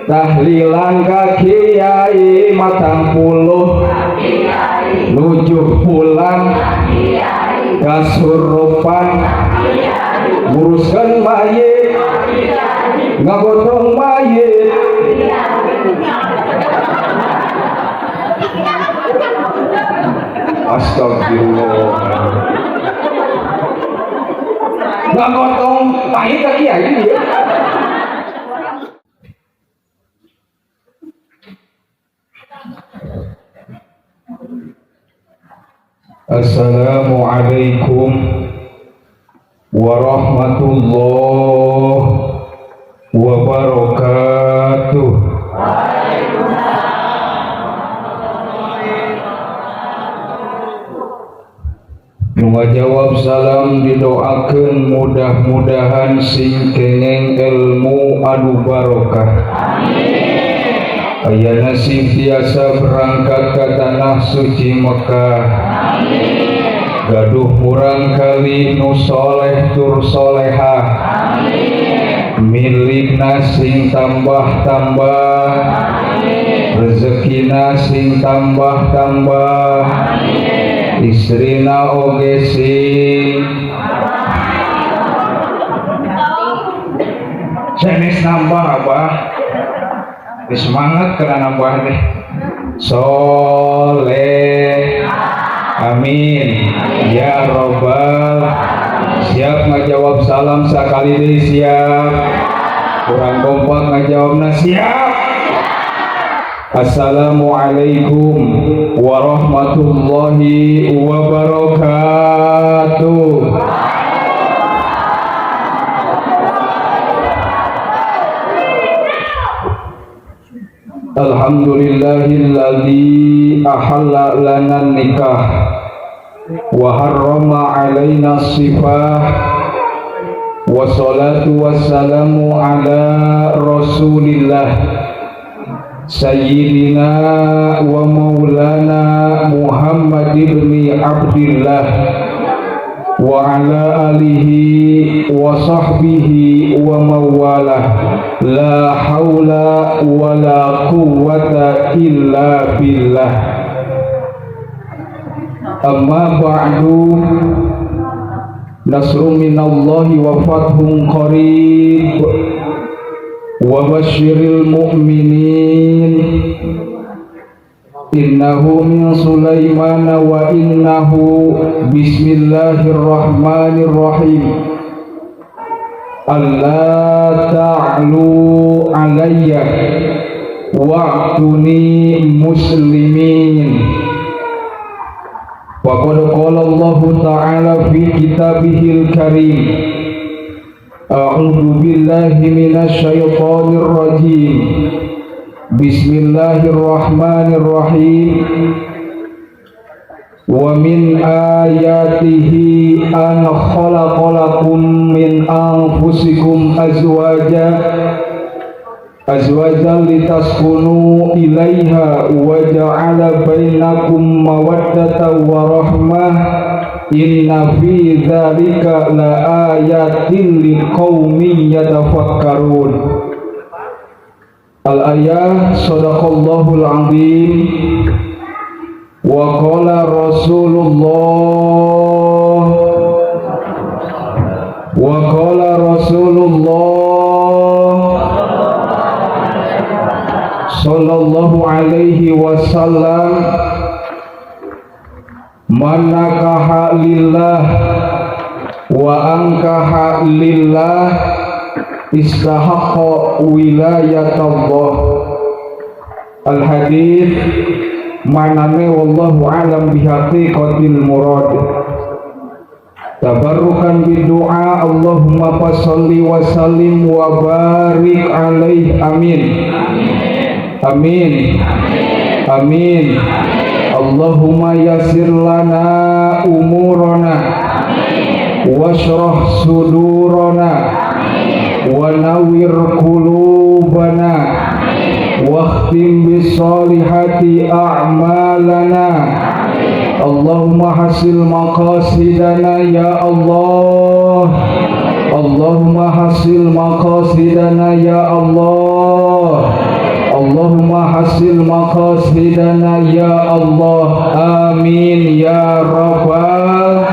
Tahlilan ka kiai matang puluh nujuh pulang kasurupan nguruskeun mayit ngagotong mayit. Astagfirullah. Ngagotong mayit ka kiai ieu. Assalamualaikum warahmatullahi wabarakatuh. Nu ngajawab salam didoakeun mudah-mudahan sing kengeng ilmu anu barokah. Amin. Ayana sing tiasa berangkat ke tanah suci Mekah. Amin. Gaduh murang kali nu soleh tur solehah. Amin. Milikna sing tambah-tambah. Amin. Rezekina sing tambah-tambah. Amin. Istrina oge sing sanes nambah abah. Semangat karena nambah deh. Soleh. Amin ya robbal. Siap ngajawab salam sakali deui siap. Kurang kompak ngajawabna siap. Assalamualaikum warahmatullahi wabarakatuh. Alhamdulillahilladzi ahalla lana nikah wa harrama alaina sifah wa salatu wassalamu ala rasulillah sayyidina wa maulana Muhammad ibni Abdillah wa ala alihi wa sahbihi wa mawalah. La haula wa la quwwata illa billah. Amma ba'du. Nasrun minallahi wa fathun qarib wa basyiril mu'minin. Innahu min Sulaiman wa innahu bismillahirrahmanirrahim. Alla ta'lu alayya wa'tuni muslimin. Wa qad qala Allahu ta'ala fi kitabihil karim. A'udzu billahi minasy syaithanir rajim. Bismillahirrahmanirrahim. Wa min ayatihi an khalaqalakum min anfusikum azwajan litaskunu ilaiha wa ja'ala bainakum mawaddatan wa rahmah. Inna fi dzalika laayatin liqaumin yatafakkarun. Al-ayah sadaqallahul azim. Wa qala Rasulullah wa qala Rasulullah sallallahu alaihi wasallam man nakaha lillah wa ankaha lillah istahaqqa wilayatallah. Al hadits manane wallahu alam bihaqiqatil murad. Tabarrukan bidu'a Allahumma fasholli wa sallim wa barik alaih. Amin. Amin. Amin. Allahumma yassir lana umurana washrah sudurana wa nawwir qulubana wakhtim bisolihati a'malana. Allahumma hasil maqasidana ya Allah. Allahumma hasil maqasidana ya Allah. Wa hasil maqasidana ya Allah. Amin ya rabbal.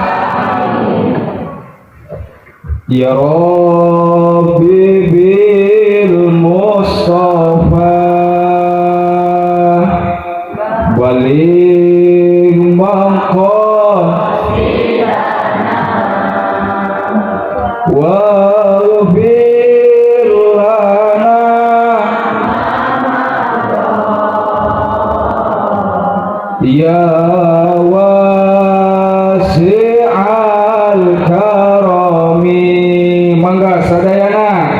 Ya Rabbi bil Mustafa baligh maqasidana waghfir lana ya wasi'al karami. Mangga sadayana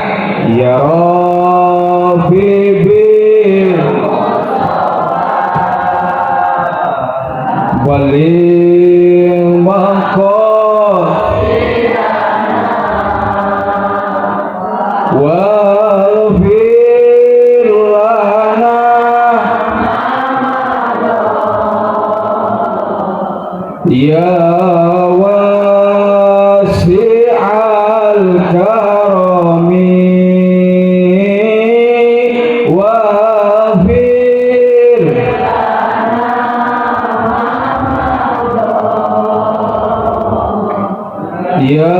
ya Rabbi bil baligh maqasidana waghfir lana ya wasi'al karami waghfir ya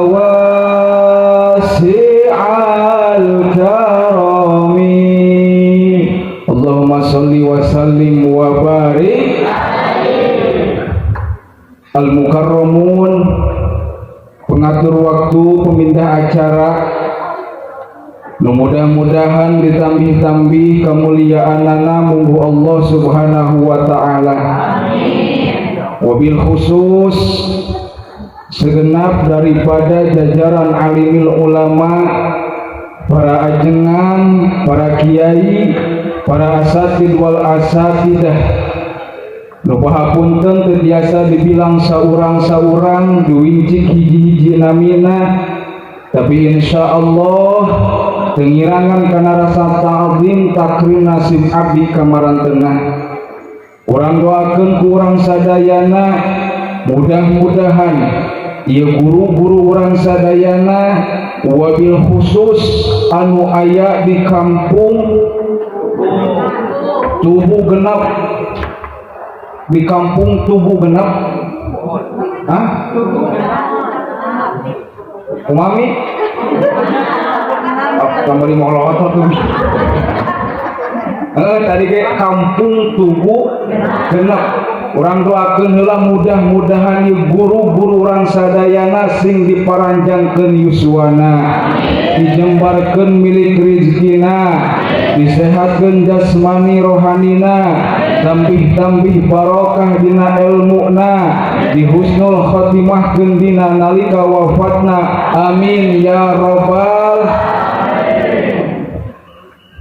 wasi'al karami. Allahumma salli wa sallim wa barik. Al-Mukarramun, pengatur waktu, pemindah acara, mudah-mudahan ditambih-tambih kemuliaanana munggu Allah Subhanahu wa ta'ala. Wabil khusus segenap daripada jajaran alimil ulama, para ajengan, para kiai, para asatid wal asatidah. Nu pahapunten teu tiasa dibilang saurang-saurang diwincik hiji-hiji namina, tapi insya Allah teu ngirangan kana rasa ta'zim takrim nasib abdi kamarantenah. Urang doakeun ku urang sadayana, mudah-mudahan ieu guru-guru urang sadayana, wabil khusus anu aya di kampung Tubu Genep, di kampung Tubu Genep. Hah? Umami? Oh, kembali mau lotot tuh. Tadi kayak kampung Tubu Genep. Urang doakeun heula mudah-mudahan ieu guru-guru urang sadayana sing diparanjangkeun yuswana, dijembarkeun milik rizkina, disehatkeun jasmani rohanina, tambih-tambih barokah dina elmuna, dihusnul khotimahkeun dina nalika wafatna. Amin ya robbal.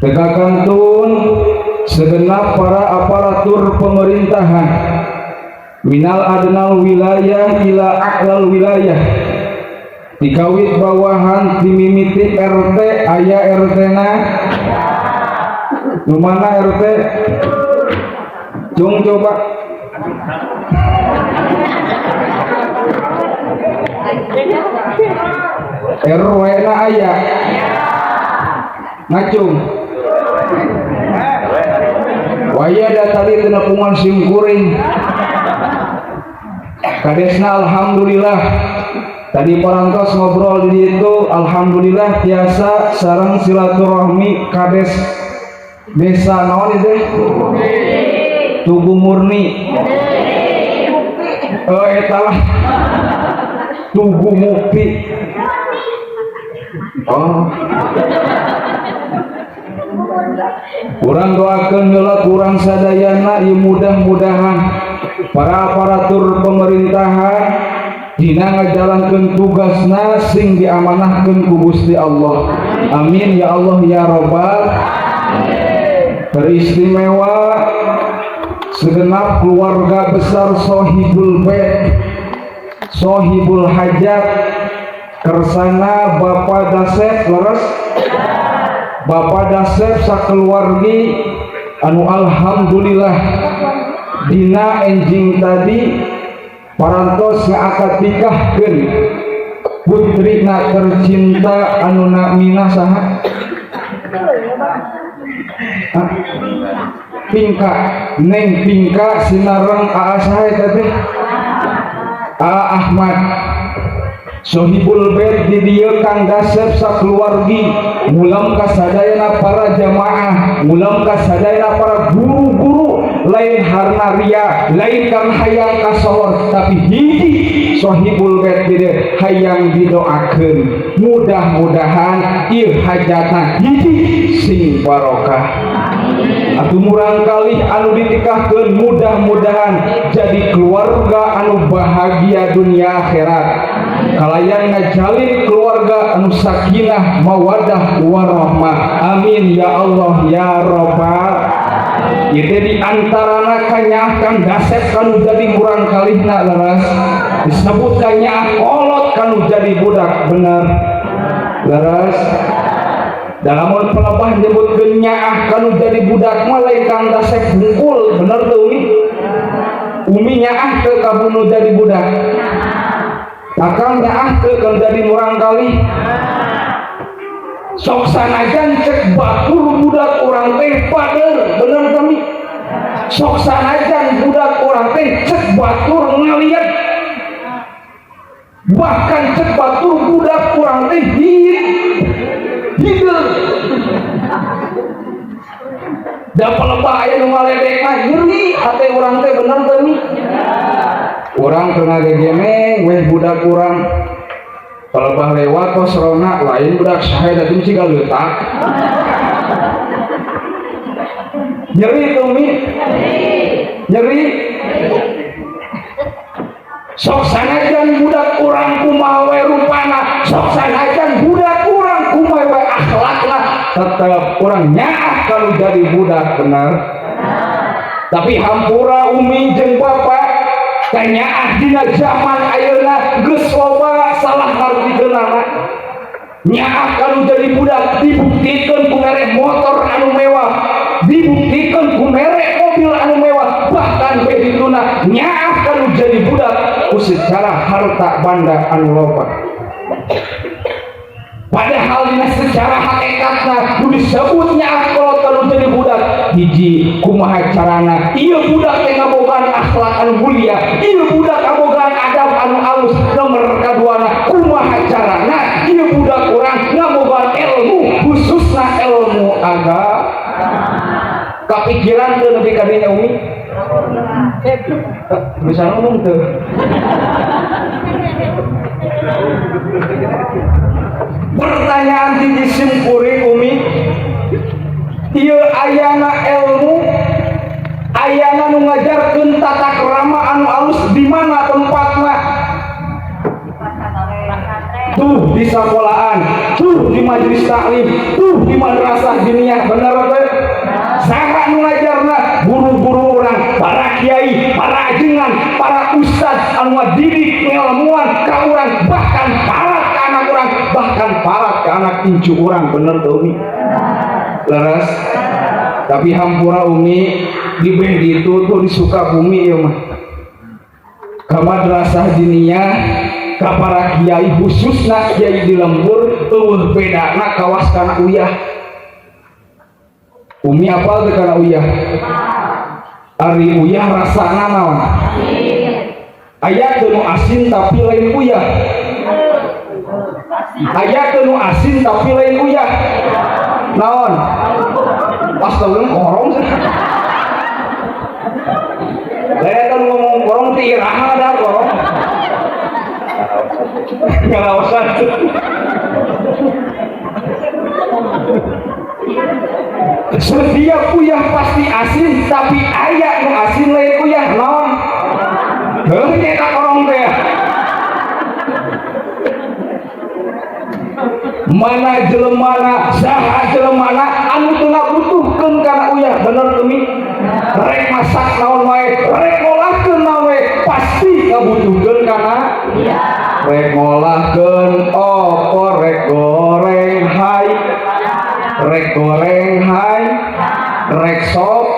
Teu kakantun segenap para aparatur pemerintahan minal adnal wilayah ila a'lal wilayah, dikawit bawahan dimimiti RT. Aya RT na? Nu mana RT? Cung, coba. RW na aya ngacung. Waya da tadi teu nepungan sim kuring. Kadesna alhamdulillah tadi parantos ngobrol di ditu, alhamdulillah tiasa sareng silaturahmi kades desa naon itu? Tugu Murni. Oh, eta lah. Tugu Mukti. Oh. Urang doakeun heula kurang sadayana ieu, mudah-mudahan para aparatur pemerintahan dina ngajalankeun tugasna sing diamanahkeun ku Gusti Allah. Amin ya Allah ya robbal. Teristimewa segenap keluarga besar Sohibul Bait, Sohibul Hajat, kersana Bapak Dasep, leres Bapak Dasep sakeluargi anu alhamdulillah dina enjing tadi parantos ngaakad nikahkeun putrina tercinta anu namina saha? Hah? Pingka, Neng Pingka sinareng Aa saha eta teh? Aa Ahmad. Sohibul bait di dieu Kang Dasep sakeluargi, ngulam ka sadayana para jamaah, ngulam ka sadayana para guru-guru, lain harna ria, lain karena hayang kasohor, tapi hiji sohibul bait di dieu hayang didoakeun. Mudah-mudahan ieu hajatna hiji sing barokah. Atuh murang kali anu ditikahkeun mudah-mudahan jadi keluarga anu bahagia dunia akhirat. Kalayan ngajalin keluarga anu sakinah mawadah warahmah. Amin ya Allah ya Rabbal. Ieu teh di antarana kanyaah Kang Dasep kanu jadi murang kalihna leres. Disebut kanyaah kolot kanu jadi budak bener. Leres. Dalam pelebah nyebutkeun nyaah kanu jadi budak mah lain Kang Dasep hungkul bener teu Umi? Umi nyaah teu ka nu jadi budak. Akang nyaah teu kanu jadi murang kali. Sok sanajan cek batur budak urang teh pader bener teu Mi? Sok sanajan budak urang teh cek batur ngaliat. Bahkan cek batur budak urang teh hideung. Da pelebah aya nu ngaledek mah nyeri hate urang teh bener teu Mi? Urang teu ngagegemeng weh budak urang. Pelebah lewat tos rona lain budak saha eta teh siga leutak. Nyeri teu Mi? Nyeri. Sok sanajan budak urang kumaha we rupana, sok sanajan budak urang kumaha we akhlakna, tetep urang nyaah kalau jadi budak bener. Tapi hampura umi jeung bapak kanyaah dina zaman ayeuna geus loba salah ngartikeunana. Nyaah kalau jadi budak dibuktikeun ku mere motor anu mewah, dibuktikeun ku mere mobil anu mewah, bahkan we dituna nyaah kalau jadi budak ku secara harta banda anu loba. Padahal dina secara hakikatna nu disebut nyaah kolot kalau jadi budak hiji kumaha carana ieu budak teh ngabogaan akhlak anu mulia, ieu budak ngabogaan adab anu alus. Nomor kaduana kumaha carana ieu budak urang ngabogaan ilmu, khususna ilmu agama. Kapikiran teu nepi ka dinya Umi? Bisa ngomong teu? Pertanyaan ti jisim kuring Umi, ieu ayana ilmu, ayana nu ngajarkeun tata krama anu alus di mana tempatna? Tuh di sekolahan, tuh di majelis taklim, tuh di madrasah diniyah, bener teh? Saha nu ngajarna? Guru-guru urang, para kiai, para ajengan, para ustad anu ngadidik ngelmuan ka urang, bahkan para ka anak urang, bahkan para ka anak incu urang, bener teu Umi? Leres. Tapi hampura Umi, di beh ditu tuh di Sukabumi ieu mah. Ka madrasah diniyah, ka para kiai khususna kiai di lembur eueuh bedana kawas kana uyah. Umi apal teu kana uyah? Ari uyah rasana naon? Aya teu nu asin tapi lain uyah. Aya teu nu asin tapi lain uyah. Naon? Pas teu korong. Lain kan ngomong korong ti iraha da korong. Ngalawasan. Setiap uyah pasti asin, tapi aya nu asin lain uyah naon? Heuh nyetak korong teh. Mana jelemana, saha jelemana anu teu ngabutuhkeun kana uyah, bener teu Mi? Rek masak naon wae, rek ngolahkeun naon wae, pasti ngabutuhkeun kana uyah. Rek ngolahkeun opor, rek goreng hai, rek goreng hai, rek sop.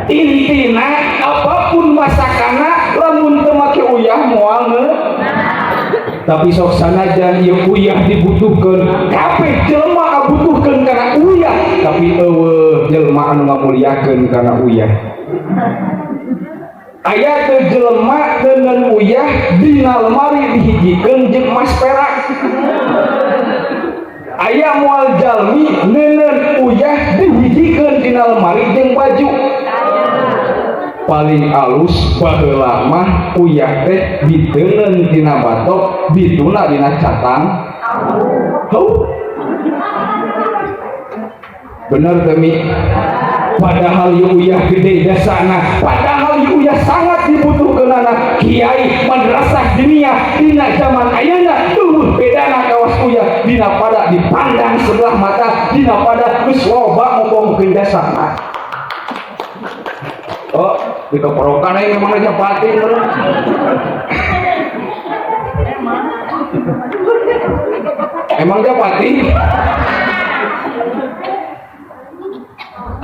Intina apapun masakanna lamun teu make uyah moal. Tapi sok sanajan ieu uyah dibutuhkeun, kabeh jelema ngabutuhkeun kana uyah, tapi eueuh jelema anu ngamuliakeun kana uyah. Aya teu jelema dengan uyah dina lemari dihijikeun jeung emas perak. Aya moal jalmi neuneun uyah dihijikeun dina lemari jeung baju. Paling alus baheula mah uyah teh diteungeun tina batok, dituna dina catang. Heuh. Bener teh Mi? Padahal ieu uyah gede jasana, padahal ieu uyah sangat dibutuhkeunana. Kiai madrasah diniyah dina zaman ayeuna eueuh bedana kawas uyah, dina pada dipandang sebelah mata, dina pada geus loba ngomongkeun jasana. Oh, dikeporokan aja memang aja pati bro. Emang dia pati?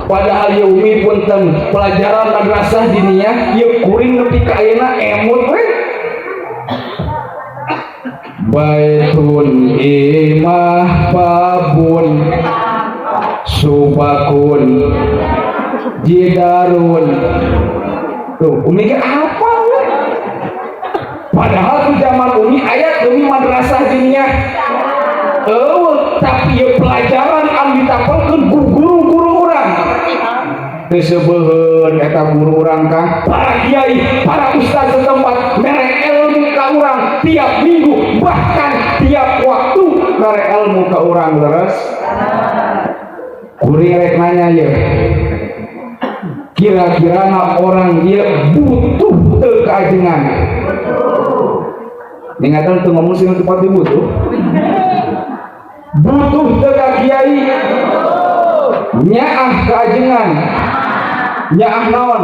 Padahal ya umi punten pelajaran madrasah diniyah ya kuring nepi ka ayeuna emut we. Baitun imah babun subakun jidarun. Tuh umi ge apa we? Padahal di zaman umi ayat demi madrasah diniyah. Eueuh, tapi ya pelajaran anu ditapelkeun ku guru-guru urang. Teu seubeuheun eta guru urang kang, para kiai, para ustaz setempat mere ilmu ka urang tiap minggu, bahkan tiap waktu mere ilmu ka urang leres. Kuring rek nanya ye. Kira-kira na orang dia butuh teu kaajengan? Ningatan teu ngomong sing tepat butuh. Butuh teu ka kiai? Nyaah kaajengan. Nyaah naon?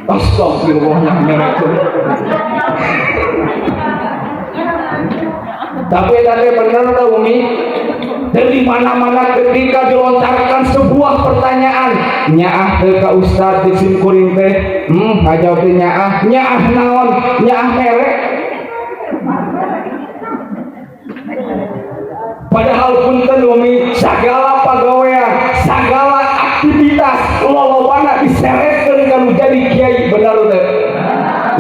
Astagfirullah nyaah merek. Tapi eta teh bener da Umi. Dari mana-mana ketika dilontarkan sebuah pertanyaan, nyaah teu ka ustad di sim kuring teh, ngajawab teh nyaah, nyaah naon? Nyaah merek. Padahal punten Umi, sagala pagawean, sagala aktivitas lolobana diseretkeun ka nu jadi kiai, bener teh?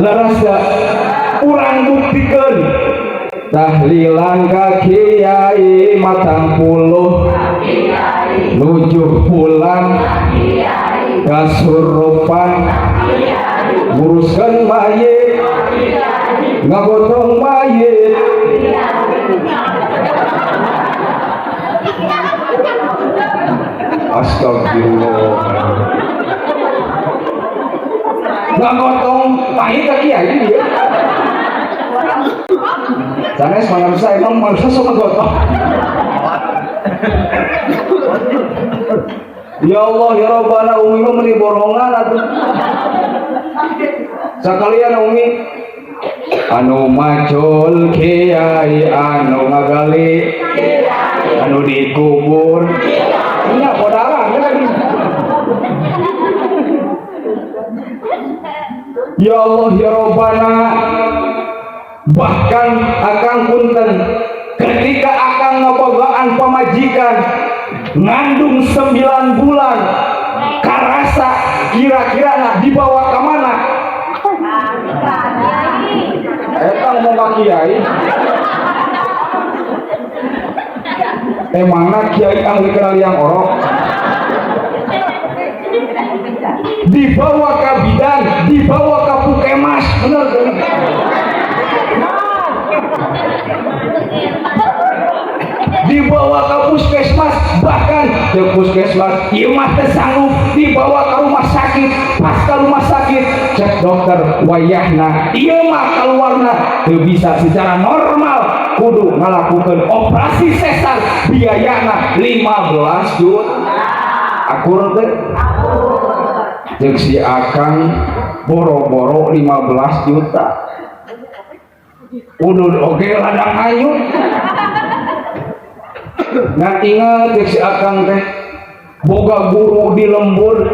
Leres teu? Urang buktikeun. Tahlilan ka kiai matang puluh nujuh pulang kasurupan nguruskeun mayit ngagotong mayit. Astagfirullah. Ngagotong mayit ka kiai ieu. Sanes manusia emang manusia sok ngagotong. Ya Allah ya Rabbana, umi mah meuni borongan atuh. Sakalian umi anu macul kiai, anu ngagali, anu dikubur. Nya bodaran kan. Ya Allah ya Rabbana, bahkan akang punten ketika akang ngabogaan pamajikan ngandung 9 bulan karasa kira-kira nak dibawa ke mana? Eta ngomong ka kiai. Emangna kiai ahli kenal yang orok? Dibawa ke bidan, dibawa ke pukemas, bener kan? Dibawa ke puskesmas, bahkan ke puskesmas ieu mah teu sanggup, dibawa ke rumah sakit, pas ke rumah sakit cek dokter wayahna ieu mah kaluarna teu bisa secara normal, kudu ngalakukeun operasi sesar, biayana 15 juta. Akur teh? Ceuk si akang boro-boro 15 juta. Udud oge ladang hayut. Nah ingat si akang teh boga guru di lembur,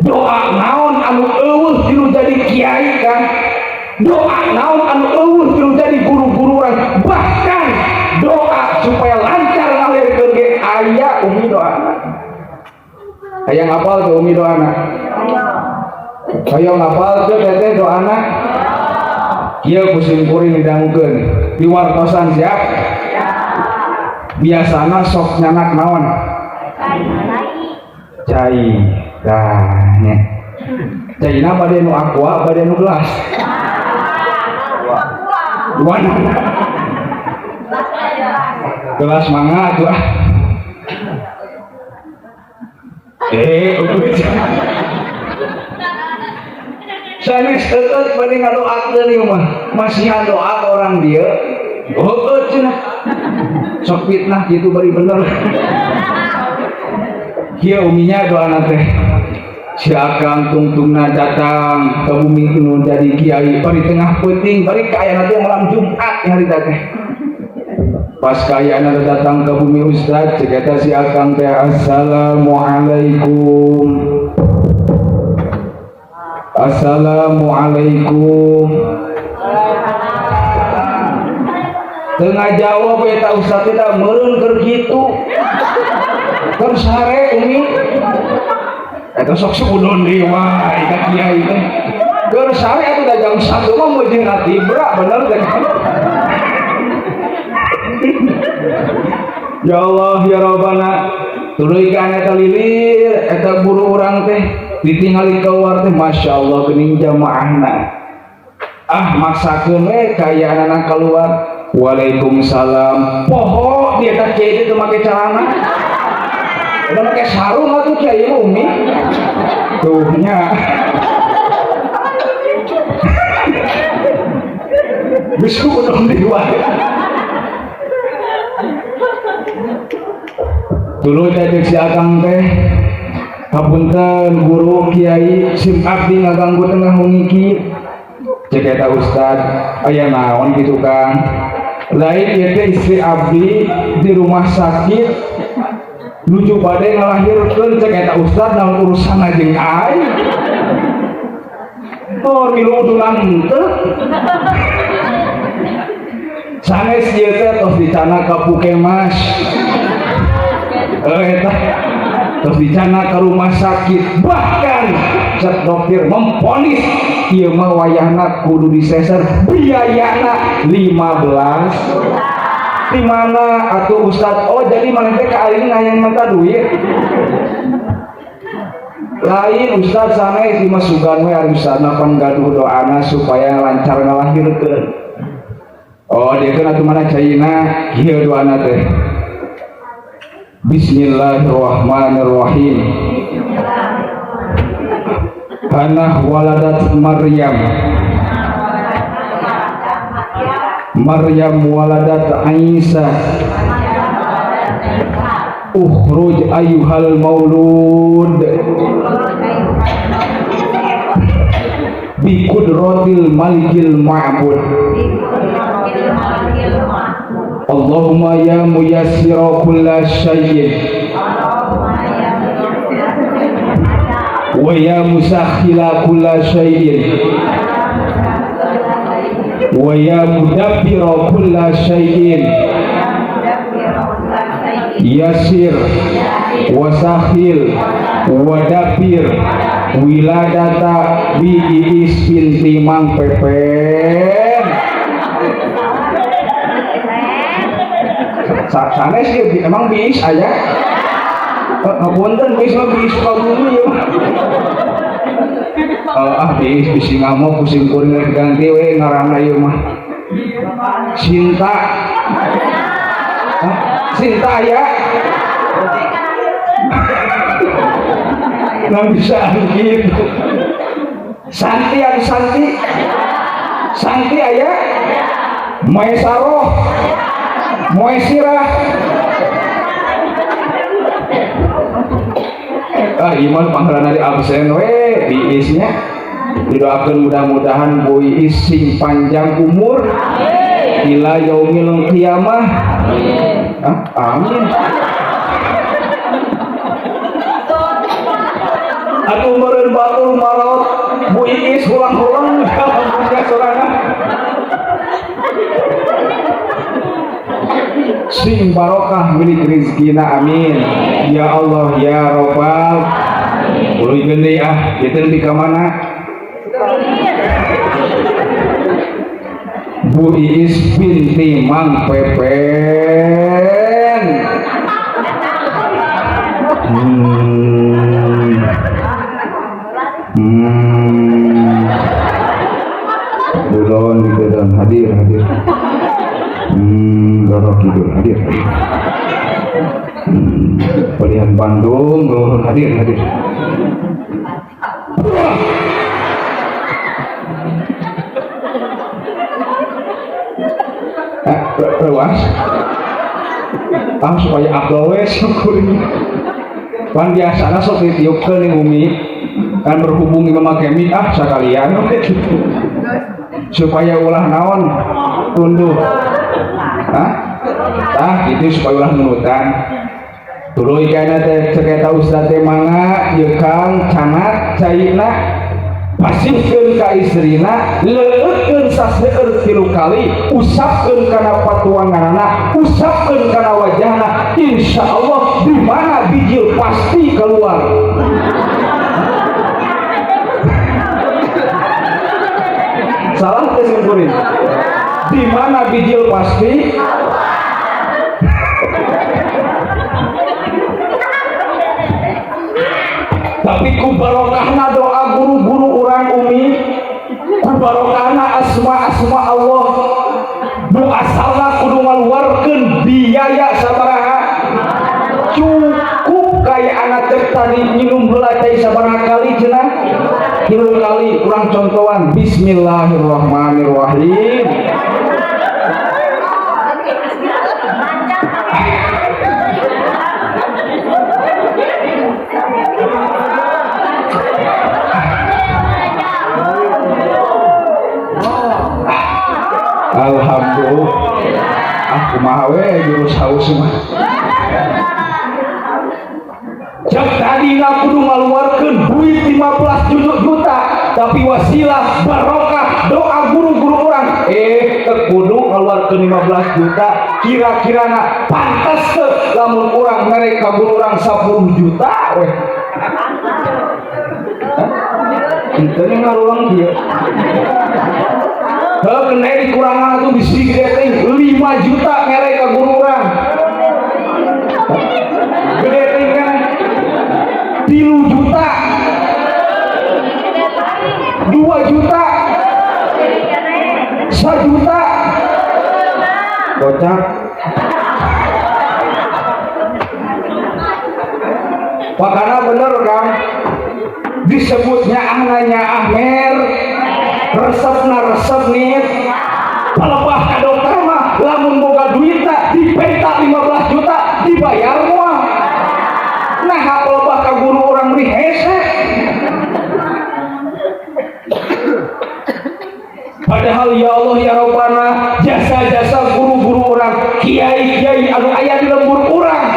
doa naon anu eueuh tilu jadi kiai kan, doa naon anu eueuh tilu jadi guru-guru. urang, bahkan doa supaya lancar ngalirkeun ge aya umi doana. Hayang apal teu umi doana? Hayang apal teu teteh doana? Ieu ku sim kuring didangukeun diwartosan siap? Biasana sok nyanak naon? Cai. Tah nya. Caina bade nu aqua bade nu gelas. Warna. Gelas mangga atuh ah. Sanes eueut bade ngadoakeun ieu mah. Masihan doa ka orang dieu. Heueuh cenah. Sok fitnah kitu bari bener. Kieu uminya doana teh. Si akang tungtungna datang ke bumi nu jadi kiai bari tengah peuting bari kaayana teh malam Jumat harita teh. Pas kaayana datang ke bumi ustad cek eta si akang teh assalamualaikum. Assalamualaikum. Teu ngajawab eta ustad teh da meureun keur kitu. Keur sare umi. Eta sok suudon deui wae ka kiai teh. Keur sare atuh da jam 1 mah meujeuhna tibra bener teh. Ya Allah ya Rabbana, tuluy ka eta lilir eta guru urang teh ditingali keluar teh Masya Allah geuning jamaahna. Ah maksakeun we kayaanana keluar. Waalaikumsalam. Poho dia teh kiai teh make celana. Udah make sarung atuh kiai umi. Tuh nya. Geus kudu deui wae. Dulu teh si akang teh hapunten guru kiai sim abdi ngaganggu tengah wengi ki. Cek eta ustad aya naon kitu Kang? Lain ieu teh istri abdi di rumah sakit nuju bade ngalahirkeun cek eta ustad naon urusanna jeung aing? Oh milu udulan henteu. Sanes ieu teh tos dicana ka Pukemas. Eta terus dicana ke rumah sakit, bahkan cek dokter memponis ieu mah wayahna kudu diseser biayana 15 di mana atuh ustad? Oh jadi maneh teh ka aing hayang minta duit. Lain ustad sanes ieu mah sugan we ari ustadna pan gaduh doana supaya lancar ngalahirkeun. Oh dia kan atuh mana caina ieu doana teh. Bismillahirrahmanirrahim. Hanah waladat Maryam. Maryam waladat Isa. Ukhruj ayyuhal maulud bi qudratil malikil ma'bud. Allahumma ya muyassira kulla syai'in wa ya musakhkhira kulla syai'in wa ya mudabbira kulla syai'in yasir wa sakhil wa dabir wiladata bi Iis binti Mang Pepen. Sanes ieu emang biis aya? Ngapunten biis mah biis Sukabumi ieu mah. Ah biis bisi ngamuk pusing kuring rek ganti we ngaranna ieu mah. Sinta. Hah? Sinta aya? Nggak bisa gitu. Santi anu Santi. Santi aya? Maesaroh. Moesirah. Ah iman panggilan dari absen we biisnya. Didoakeun mudah-mudahan Bu Iis sing panjang umur. Ila yaumil qiyamah. Amin. Ah, amin. Atuh meureun batur maraot Bu Iis hulang-hulang punya sorangan. Sing barokah milik rizkina, amin. Ya Allah ya Robbal. Uluy gede ah, ieu teh di ka mana? Bu Iis binti Mang Pepen. Budon gitu dan hadir hadir. Roro Kidul hadir hadir. Pelihan Bandung hadir hadir. Lewas. Ah supaya abdol we syukurin. Pan biasana sok ditiupkeun ning umi kan berhubung imam kemi ah sakalian we gitu. Supaya ulah naon tunduh. Hah? Tah gitu supaya ulah nunutan. Tuluy kana teh cek eta ustad teh mangga ieu Kang canat caina pasihkeun ka istrina leueutkeun saseueur 3 kali usapkeun kana patuanganana usapkeun kana wajahna insyaallah di mana bijil pasti keluar. Salah teh simpurin. Di mana bijil pasti tapi ku barokahna doa guru-guru urang umi, ku barokahna asma-asma Allah, nu asalna kudu ngaluarkeun biaya sabaraha cukup kaya anak cek tadi minum heula cai sabaraha kali cenah 3 kali kurang contohan bismillahirrahmanirrahim. Alhamdulillah. Ah kumaha we jurus haus mah. Cek tadi kudu ngaluarkeun duit 15 juta tapi wasilah barokah doa guru-guru urang teu kudu ngaluarkeun 15 juta kira-kirana pantes teu lamun urang mere ka guru urang 10 juta we. Henteu ngarulang kieu. Heuh kena dikurangan atuh bisi gede teh 5 juta mere ka guru urang. Gede teh kan 3 juta. 2 juta. 1 juta. Kocak. Makana bener Kang. Disebutnya ahnanya Ahmer. Resepna resep nih palebah ka dokter mah lamun boga duitna dipenta 15 juta dibayar moal. Nah palebah ka guru urang meni hese. Padahal ya Allah ya Rabbana jasa-jasa guru-guru urang kiai-kiai anu aya di lembur urang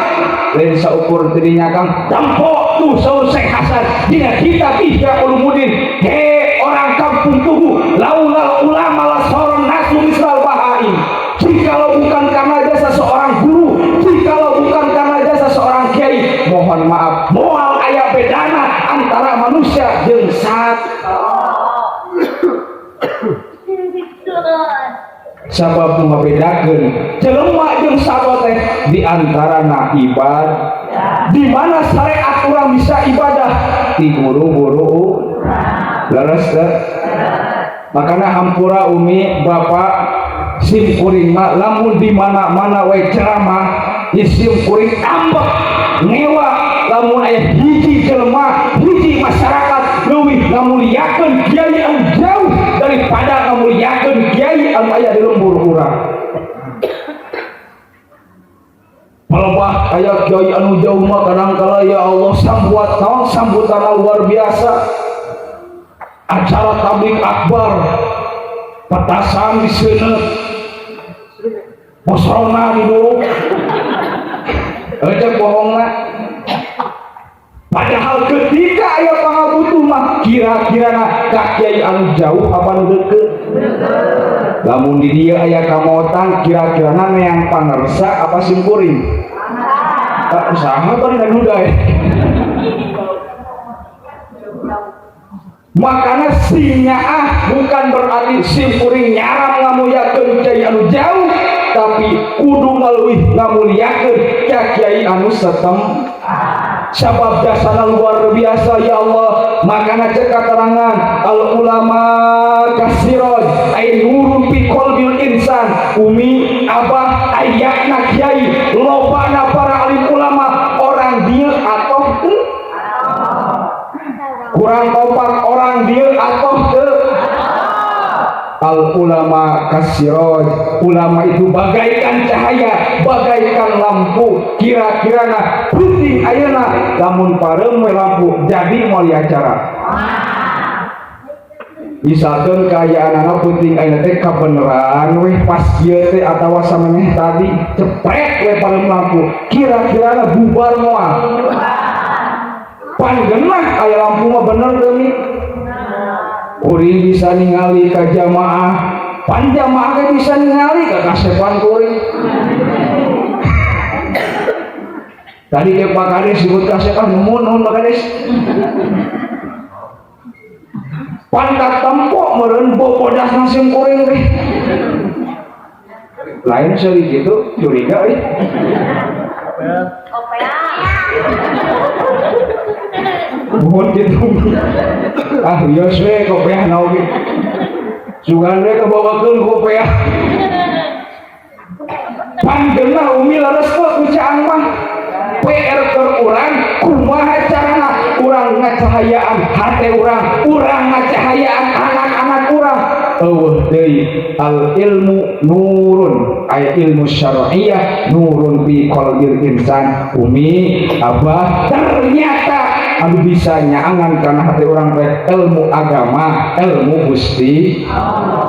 lain saukur tadinya Kang tempo tuh saur Syekh Hasan dina kitab Ihya Ulumuddin he orang kampung Tugu laulal ulama la soron nasu misal bahaim. Jikalau bukan karena jasa seorang guru, jikalau bukan karena jasa seorang kiai, mohon maaf moal aya bedana antara manusia jeung sat. Sabab nu ngabedakeun jelema jeung sado teh di antarana ibadah. Di mana syariat urang bisa ibadah ti guru-guru leres teh. Makana hampura umi bapak sim kuring mah lamun di mana-mana we ceramah sim kuring ambek ngewa lamun aya hiji jelema hiji masyarakat leuwih ngamuliakeun kiai anu jauh daripada ngamuliakeun kiai anu aya di lembur urang. Palebah aya kiai anu jauh mah kadangkala ya Allah sambuat naon sambutan luar biasa. Acara tabligh akbar petasan diseuneut bosrona diduruk eueuh bohongna. Padahal ketika aya pangabutuh mah kira-kirana ka kiai anu jauh apa nu deukeut. Lamun di dieu aya kamotan kira-kirana neang pangersa apa simkuring? Usaha tadi dan udah ya. Makanya sinyaah bukan berarti simkuring nyaram ngamuliakeun kiai anu jauh, tapi kudu ngaleuwih ngamuliakeun ka kiai anu setem. Sabab jasana luar biasa ya Allah. Makanya cek katerangan al ulama kasiroj ay nurun fi qalbil insan. Umi abah ayahna kiai lobana para alim ulama orang dieu atau teu kurang kompak orang dieu atau teu. Al ulama kasiroj, ulama itu bagaikan cahaya, bagaikan lampu. Kira-kirana penting ayeuna lamun pareum we lampu jadi moal acara. Misalkan kaayaanana penting ayeuna teh kabeneran weh pas ieu teh atawa samemeh tadi cepret we pareum lampu, kira-kirana bubar moal. Pan geunah aya lampu mah bener teu mi? Kuring bisa ningali ka jamaah, pan jamaah ge bisa ningali ka kasepan kuring. Tadi ke Pak Kades disebut kasepan, nuhun nuhun Pak Kades. Pan katempo meureun bobodas sim kuring teh. Lain seuri kitu curiga euy. Nuhun kitu. Ah wios we kopeah naon ge. Sugan we kabawakeun kopeah. Pan geunah umi leres teu ku caang mah. PR keur urang kumaha carana urang ngacahayaan hate urang, urang ngacahayaan anak-anak urang. Eueuh deui al ilmu nurun, ay ilmu syar'iyyah nurun fi qalbil insan. Umi abah ternyata anu bisa nyaangan kana hati urang teh ilmu agama, ilmu Gusti.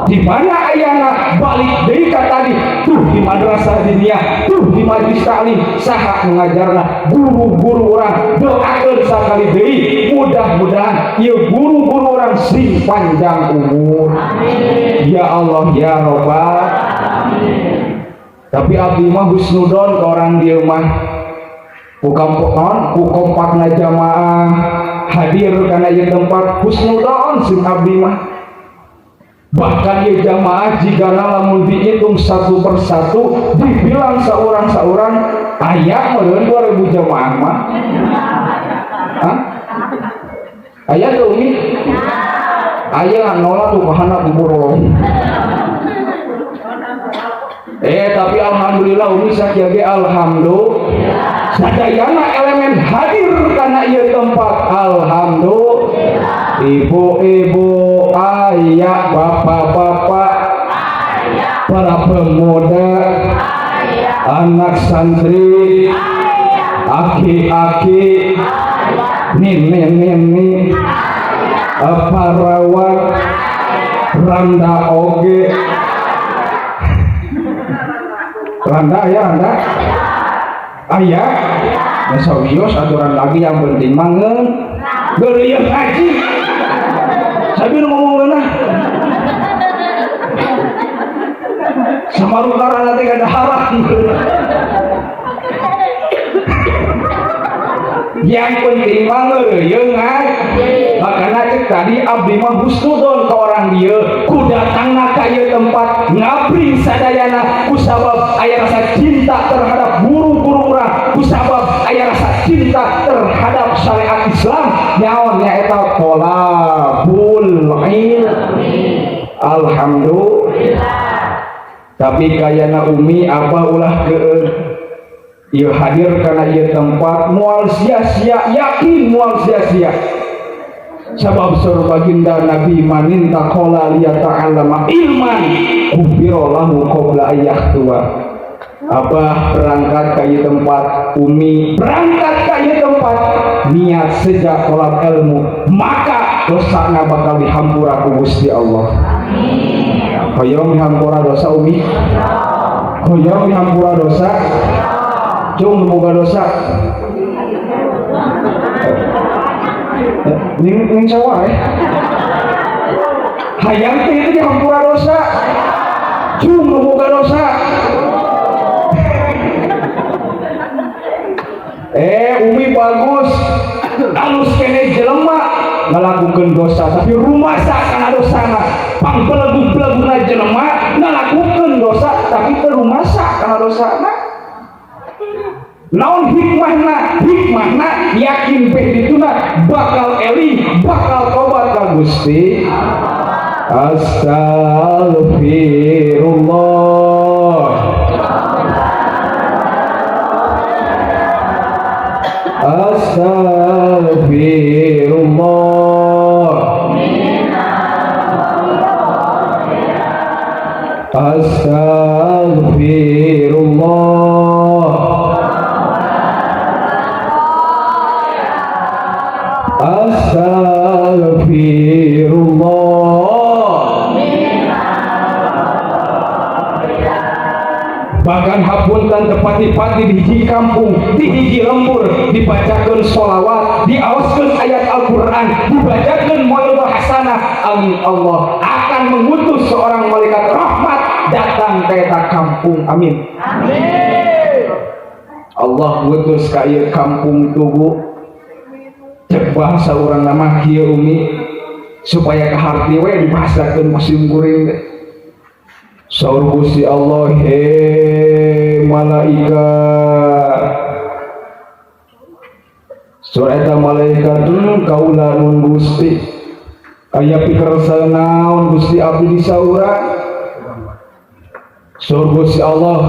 Di mana ayana balik deui ka tadi tuh di madrasah diniyah, tuh di majlis taklim, saha ngajarna guru-guru urang. Doakeun sakali deui mudah-mudahan ieu guru-guru urang sing panjang umur. Amin. Ya Allah ya Rabbal alamin. Tapi abdi mah husnudon ke orang dieu mah. Ku kompakna jamaah hadir kana ieu tempat husnudon sing abdi mah. Bahkan ieu jamaah jigana lamun dihitung satu persatu dibilang saurang-saurang aya meureun 2000 jamaah mah. Hah? Aya teu umi? Aya nolak tuh kahana kubur. Tapi alhamdulillah umi sakieu ge alhamdulillah. Sadayana elemen hadir kana ieu tempat alhamdulillah. Ibu-ibu, ayah, bapak-bapak, para pemuda, anak santri, aki-aki, nini-nini, parawat, randa oge. Randa ya randa? Ayah, ya aturan lagi yang penting mangen geureuyeung ngaji. Sabi nu ngomong geunah. Samarukara teh kada haram. Yang penting mah ngeureuyeuh ngaji. Makana cek tadi abdi mah husnudon ka orang dieu, ku datangna ka ieu tempat ngabri sadayana kusabab aya rasa cinta terhadap guru-guru urang, kusabab aya rasa cinta terhadap syariat Islam nyaon nyaeta thalabul ilmi. Alhamdulillah. Tapi kayana umi abah ulah keueung ieu hadir kana ieu tempat moal sia-sia, yakin moal sia-sia. Sabab sur baginda Nabi maninta qala liyata'allama ilman ghufira lahu qabla ayyahtuwa. Abah berangkat ke ieu tempat, umi berangkat ke ieu tempat niat sejak tolak ilmu, maka dosana bakal dihampura ku Gusti Allah. Amin. Hoyong dihampura dosa umi? Hoyong dihampura dosa? Cung boga dosa. Ning sawah eh. Hayang teh itu dihampura dosa. Cung nu boga dosa. Umi bagus, alus kene jelema ngalakukeun dosa tapi rumasa kana dosana. Pangbelegug-belegugna jelema ngalakukeun dosa tapi teu rumasa kana dosana. Naon hikmahna? Hikmahna yakin beh dituna bakal eling, bakal tobat ka Gusti. Astagfirullah. Astagfirullah. Astagfirullah. Astagfirullah. Bahkan hapunten tepati-pati di hiji kampung, di hiji lembur dibacakeun sholawat, diaoskeun ayat Al-Qur'an, dibacakeun mauidhah hasanah, amin Allah akan mengutus seorang malaikat rahmat datang ke eta kampung. Amin. Amin. Allah ngutus ka ieu kampung Tugu. Cek bahasa urang mah kieu Umi supaya kaharti we dibahasakeun ku sim kuring teh. Saur Gusti Allah, he malaikat. Saur eta malaikat kaula nun Gusti. Aya pikersa naon Gusti abdi disaurang. Saur Gusti Allah,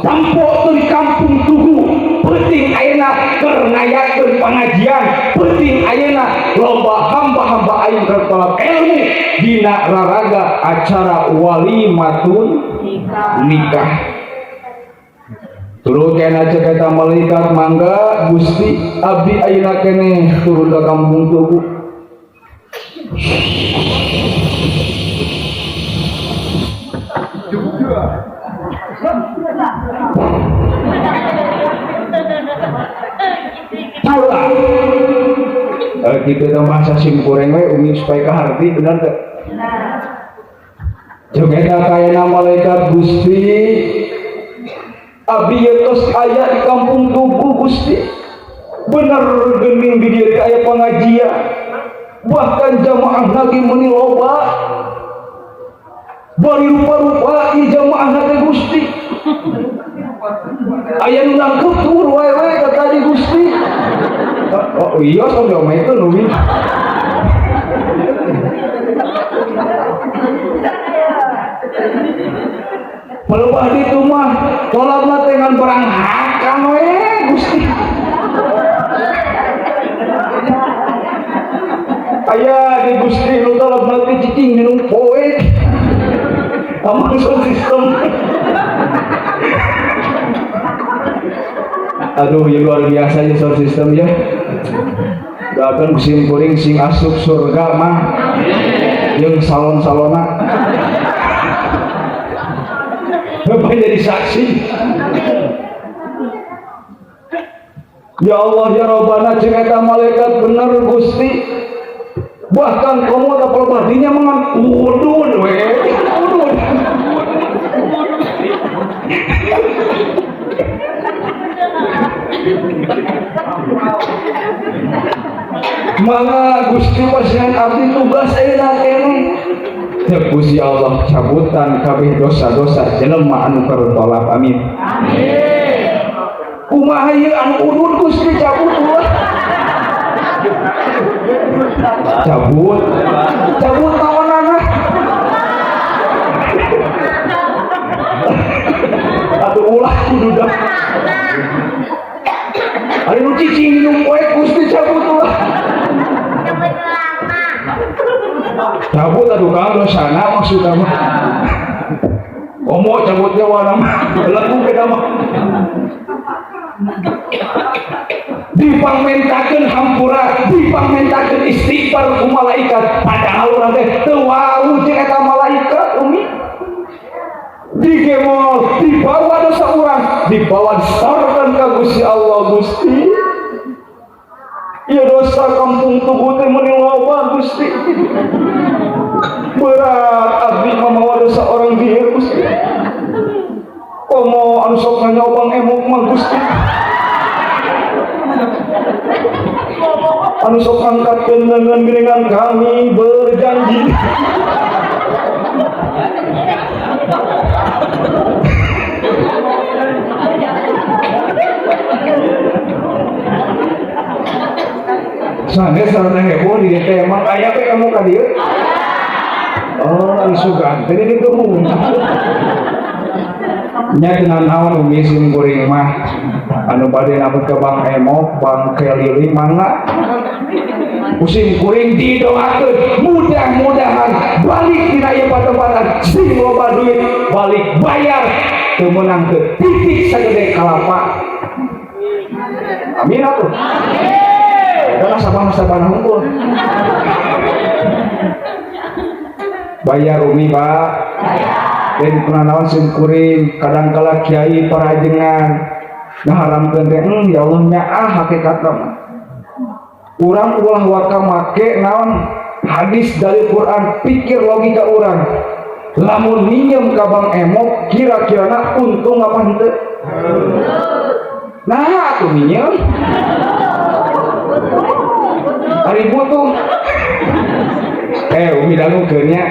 tampo teu di kampung Tugu, penting ayeuna keur ngayakeun pengajian, penting ayeuna loba hamba-hamba aing keur tolak ilmu dina raraga acara walimatun nikah. Turun kena cek eta malaikat, mangga Gusti abdi ayeuna keneh turun ka kampung Tugu. Kita teh bahasa sim kureng we Umi supaya kaharti bener teh. Jeung eta kayana malaikat Gusti abdi ieu tos aya di kampung Tugu Gusti. Bener geuning di dieu teh aya pengajian. Bahkan jamaah lagi meuni loba. Bari rupa-rupa ieu jamaah teh Gusti. Aya nu nangkep tur wae we ka tadi Gusti. Oh iya sok diomekeun Umi. Pelebah ditu mah tolabna teh ngan barang hakan we Gusti. Aya di Gusti nu tolabna teh cicing minum poe. Amang sound system. Aduh ya luar biasa ya sound system ya. Doakan sim kuring sing asup surga mah. Jeung salon-salona. Bapak jadi saksi. Ya Allah ya Rabbana cek eta malaikat bener Gusti. Bahkan kamu ada pelebadinya mengan udun we. Udun. Mangga Gusti pasihan abdi tugas ayeuna keneh. Cek Gusti Allah cabutan kabeh dosa-dosa jelema anu keur tolak. Amin. Amin. Kumaha ieu anu udun Gusti cabut ulah. Cabut. Cabut naonana? Atuh ulah kudu dah. Ari nu cicing minum poe Gusti cabut ulah. Cabut aduh kang dosana maksudna mah. Komo cabutnya warna mah laku beda mah. Dipangmentakeun hampura, dipangmentakeun istighfar ku malaikat, padahal urang teh teu wau jeung eta malaikat Umi. Digemol, dibawa dosa urang, dibawa disorkeun ka Gusti Allah Gusti. Ieu dosa kampung Tugu teh meuni loba Gusti. Berat abdi mamawa dosa orang dieu Gusti. Komo anu sok nganyobang emok mah Gusti. Anu sok angkatkeun leungeun geuningan kami berjanji. Sanes sarana heboh di dieu emang aya teh kamu ka dieu? Oh, isugan teh di ditu. Nya cenah naon umi sim kuring mah anu bade nabut ka Bang Emok, Bang Kelili mangga. Musim kuring didoakeun mudah-mudahan balik dina ieu patempatan sing loba duit balik bayar teu meunang teu titik sagede kalapa. Amin atuh. Amin. Sabang-sabang hungkul. Bayar umi Pak. Dan kunanaon sim kuring kadangkala kiai parajengan ngaharamkeun teh ya Allah nya ah hakikatna mah. Urang ulah waka make naon hadis dari Quran pikir logika urang. Lamun minjem ka Bang Emok kira-kirana untung apa henteu? Nah atuh minjem. Ari butuh. Umi dangukeun nya.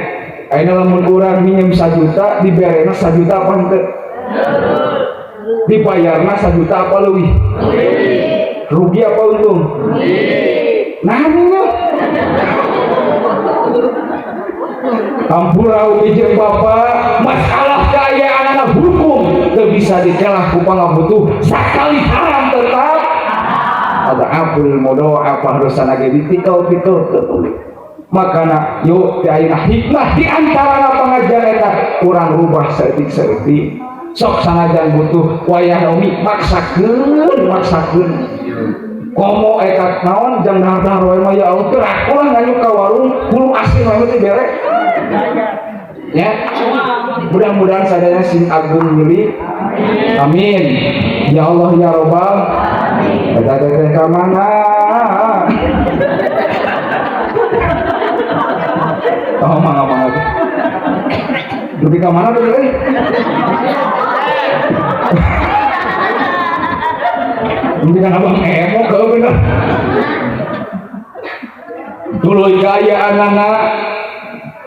Ayeuna lamun urang minjem 1 juta diberena 1 juta apa henteu? Dibayarna 1 juta apa leuwih? Rugi apa untung? Nah minjem. Hampura umi jeung bapa, masalah kaayaan anak hukum teu bisa dikelah ku pangabutuh sakali haram tetap. Ada apul modo apa dosana ge ditikau-tikau teu. Makana yuk di ayeuna hikmah di antara pengajian eta kurang rubah saeutik-saeutik. Sok sanajan butuh wayah umi maksakeun maksakeun. Komo eta naon jang dahar-dahar wae mah ya Allah teu rakulah nganyuk ka warung hulu asin wae teh bere. Ya. Mudah-mudahan sadaya sing agung milik. Amin. Ya Allah ya Robbal. Eta teh ka mana? Oh, mangga mangga. Lebih ke mana tuh, euy? Lebih kan abang emo ke bener. Tuluy kaayaanana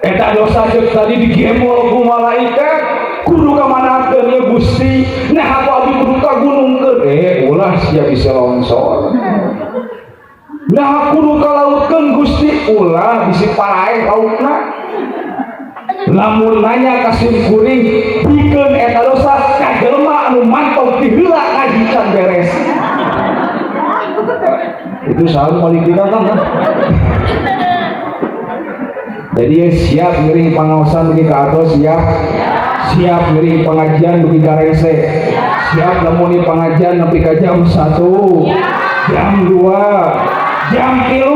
eta dosa ceuk tadi digemol ku malaikat kudu ka manakeun ye Gusti. Nah aku abdi kudu ka gunungkeun. Ulah sia bisa longsor. Nah kudu ka lautkeun Gusti ulah bisi paraeh lautna. Lamun nanya ka sim kuring bikeun eta dosa ka jelema anu mantog ti heula ngaji can beres. Itu selalu paling tidak kan? Jadi ya, siap ngiring pangaosan dugi ka atos siap. Siap ngiring pengajian dugi ka rese. Siap lamun pengajian nepi ka jam 1, jam 2, jam 3.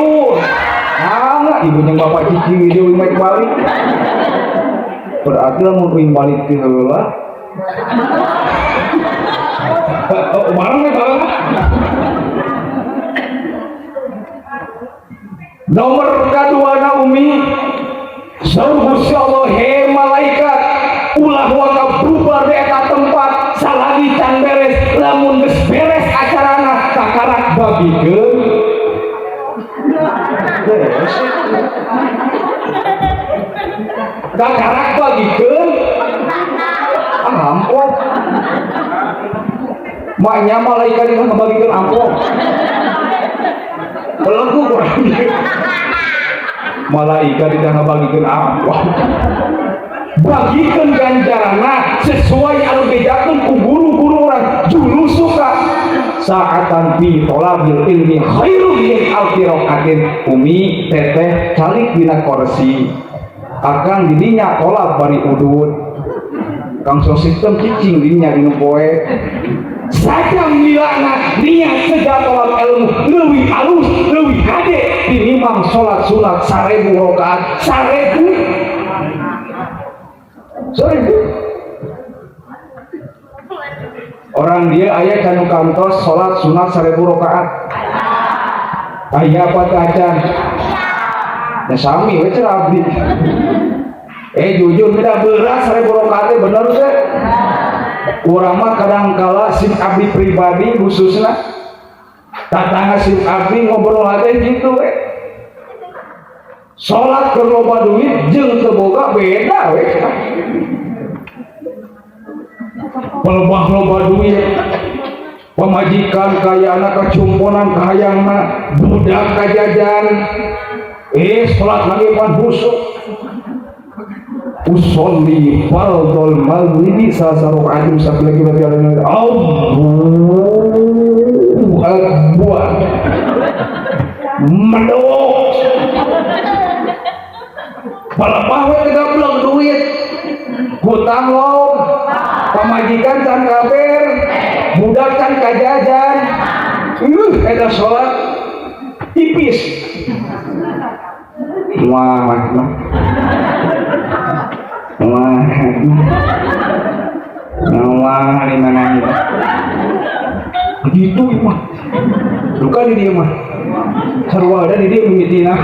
Nah, ibu jeung bapak cicing di uing balik. Berarti lamun uing balik ti heula. Oh, bareng we bareng. Nomor kadua na umi saur Gusti Allah he malaikat ulah waka bubar di eta tempat salagi can beres lamun geus beres acarana kakarak bagikeun beres kakarak bagikeun amplop maknya malaikat itu ngabagikeun amplop belenggu kurang malaikat tidak ngabagikeun amplop bagikeun ganjaranna sesuai anu bejakeun ku guru-guru urang julusuka saatan fi tholabil ilmi khairum min alfi raqatin umi teteh calik dina kursi akang didinya tolak bari udud kang so sistem cicing dinya dinu poe sajam milana niat sejak tolak ilmu leuwih alus leuwih hade tinimbang salat sunat 1000 rakaat 1000 orang dia aya canu kantos salat sunat 1000 rakaat aya apa teh acan ya sami we cenah abdi jujur beda beras 1000 rakaat teh bener teh Urang mah kadang kala sim abdi pribadi khususna tatangga sim abdi ngobrol aja gitu we. Salat keur loba duit jeung teu boga beda we. Pelebah loba duit pamajikan kayana kacumponan kahayangna budak kajajan salat lagi pan husuk usolli fardhol maghribi salasa rakaatin lagi berarti Allahu akbar medok palebah we tegablek duit hutang lob pamajikan can kaber budak can kajajan eta salat tipis wah wah wah wah di mana gitu begitu mah luka di dia mah sarua ada di dia mimitina.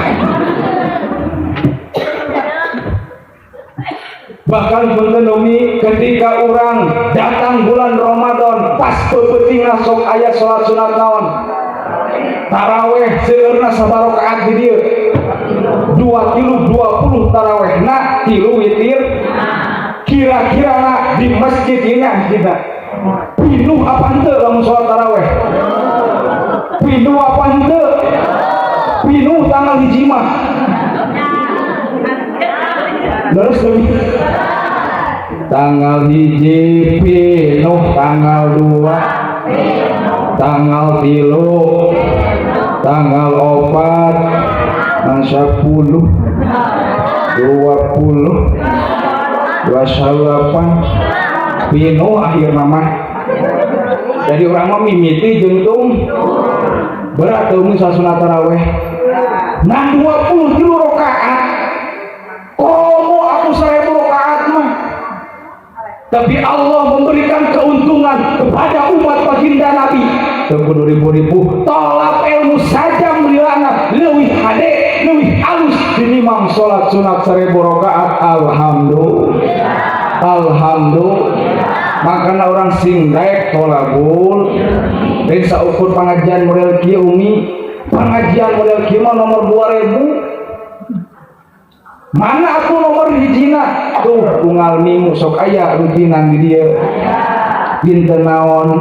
Bahkan punten umi ketika orang datang bulan Ramadan pas peupetingna sok aya salat sunat naon taraweh seueurna sabarakaat di dieu 2 tilu 20 tarawehna 3 witir kira-kira na di masjid ini kita pinuh apa henteu lamun salat taraweh pinuh apa henteu pinuh tanggal hiji mah terus tanggal hiji pinuh tanggal 2 tanggal 3 tanggal 4 10 20 28 pinuh akhir nama. Jadi orang mah mimiti jentung berat tuh misal sunat taraweh nah 23 rakaat komo aku 1000 rakaat mah. Tapi Allah memberikan keuntungan kepada umat baginda Nabi. Teu kudu ribu-ribu tolak ilmu saja mulana leuwih hade leuwih alus tinimbang salat sunat 1000 rakaat. Alhamdulillah alhamdulillah. Makana orang sing daek tolabul lain saukur pengajian model kieu umi pengajian model kieu mah nomor 2000 mana aku nomor hijina tuh unggal minggu sok aya rutinan di dieu dinten naon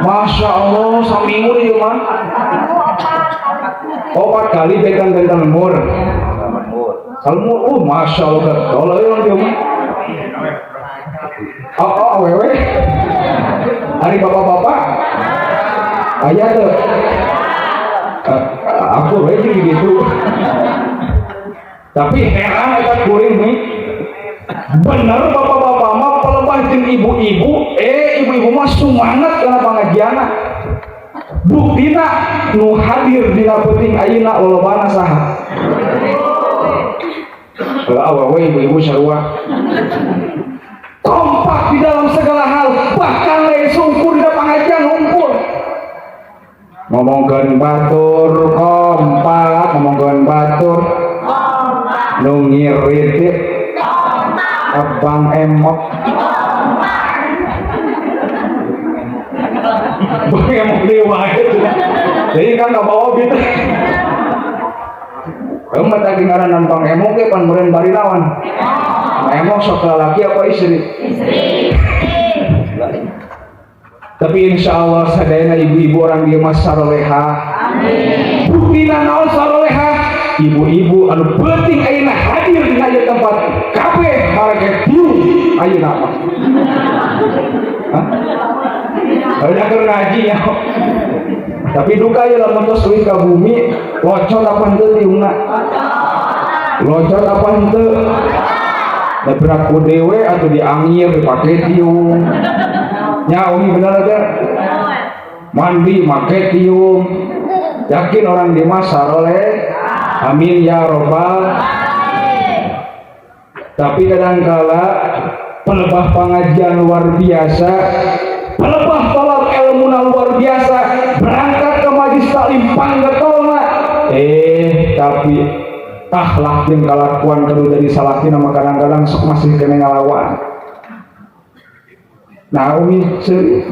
Masya Allah saminggu di dieu mah 4 kali benten-benten lemur salmur Masya Allah getol euy dieu mah oh awewe hari bapak-bapak aya teu aku we gitu. Tapi heran eta kuring nih bener bapak-bapak mah pelebah jeung ibu-ibu ibu-ibu mah semangat kana pangajianna buktina nu hadir dina peuting ayeuna lolobana saha awewe ibu-ibu sarua kompak di dalam segala hal bahkan lain sungkur dina pangajian ngumpul ngomongkeun batur kompak ngomongkeun batur kompak nu ngiritik kompak abang emok kompak bang emok deui wae jadi kan kabawa gitu mah tadi ngaran bang emok ge pan meureun bari lawan emok sok lalaki apa istri istri. Tapi insya Allah sadayana ibu-ibu orang dia mah saroleha. Amin. Buktina naon saroleha? Ibu-ibu anu penting ayeuna hadir dina ieu tempat kabeh marake tiung ayeuna mah. Hah? Ada keur ngaji ya. Tapi duka ieu lamun tos leuwih ka bumi locot apa henteu tiungna? Locot apa henteu? Da piraku dewe atuh diangir dipake tiung. Nya umi bener aja mandi make tiung yakin orang di masa oleh amin ya robbal. Tapi kadangkala pelebah pengajian luar biasa pelebah tolak ilmu luar biasa berangkat ke majlis taklim panggetolna tapi Akhlak jeung kalakuan kudu jadi salakina mah kadang-kadang sok masih kena ngalawan. Nah, Umi seuri.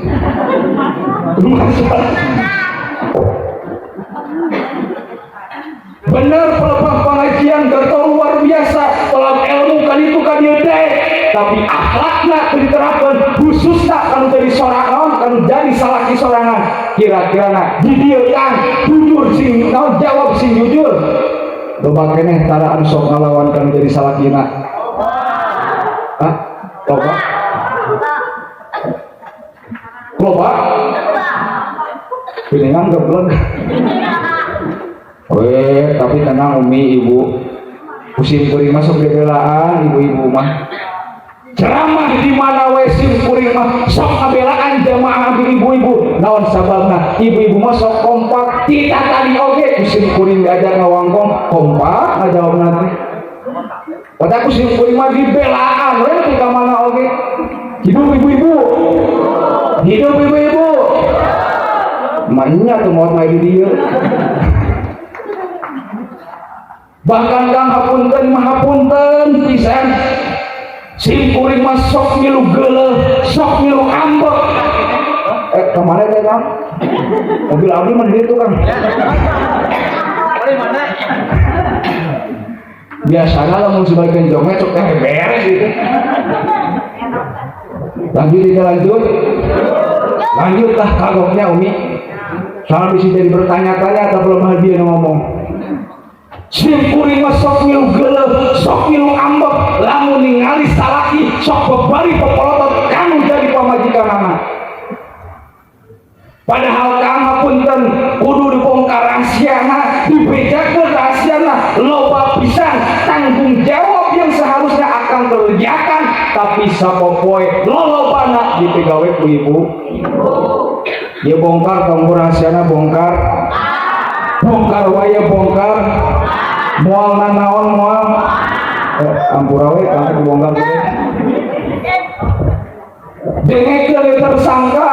Bener pelepah pengajian getol luar biasa, dalam ilmu kan itu kan dieu teh, tapi akhlakna teu diterapkeun, khususna kanu jadi sorangan, kanu jadi salaki sorangan. Kira-kira na di dieu kan jujur sing naon jawab sing jujur. Loba keneh tara anu sok ngalawan kanu jadi salakina. Hah? Loba? Loba? Piningan geblek. Weh, tapi tenang Umi, Ibu. Musim kuring masuk bebelaan ibu-ibu mah. Ceramah di mana we sim kuring mah sok ngabelaan jamaah ibu-ibu. Naon sababna? Ibu-ibu mah sok kompak. Kita tadi oge musim kuring diajak ngawangkong kompak ngajawab nanti. Padahal musim kuring mah dibelaan we di ka mana oge. Hidup ibu-ibu. Hidup ibu-ibu. Mainnya tuh mau main di dieu. Bahkan kang hapunten mah hapunten pisan. Sim kuring mah sok milu geuleuh, sok milu ambek. Kemana teh Kang? Mobil abdi mah di ditu Kang. Biasana lamun sebagian jongnya sok teh beres gitu. Lanjut tidak lanjut? Lanjutlah kagoknya Umi. Soalnya bisa jadi bertanya-tanya atau belum hadir ngomong. Sim kuring mah sok milu geuleuh, sok milu ambek, lamun ningali salaki sok bebari popolotot kanu jadi pamajikanana. Padahal kang hapunten kudu dibongkar rahasiana, dibejakeun rahasiana, loba pisan tanggung jawab yang seharusnya akan kerjakan, tapi sapopoe lolobana dipegawe ku ibu. Dia bongkar tanggung rahasiana bongkar. Bongkar wae bongkar. Moal nanaon moal. Ampura we kang dibongkar gitu. Dengekeun tersangka.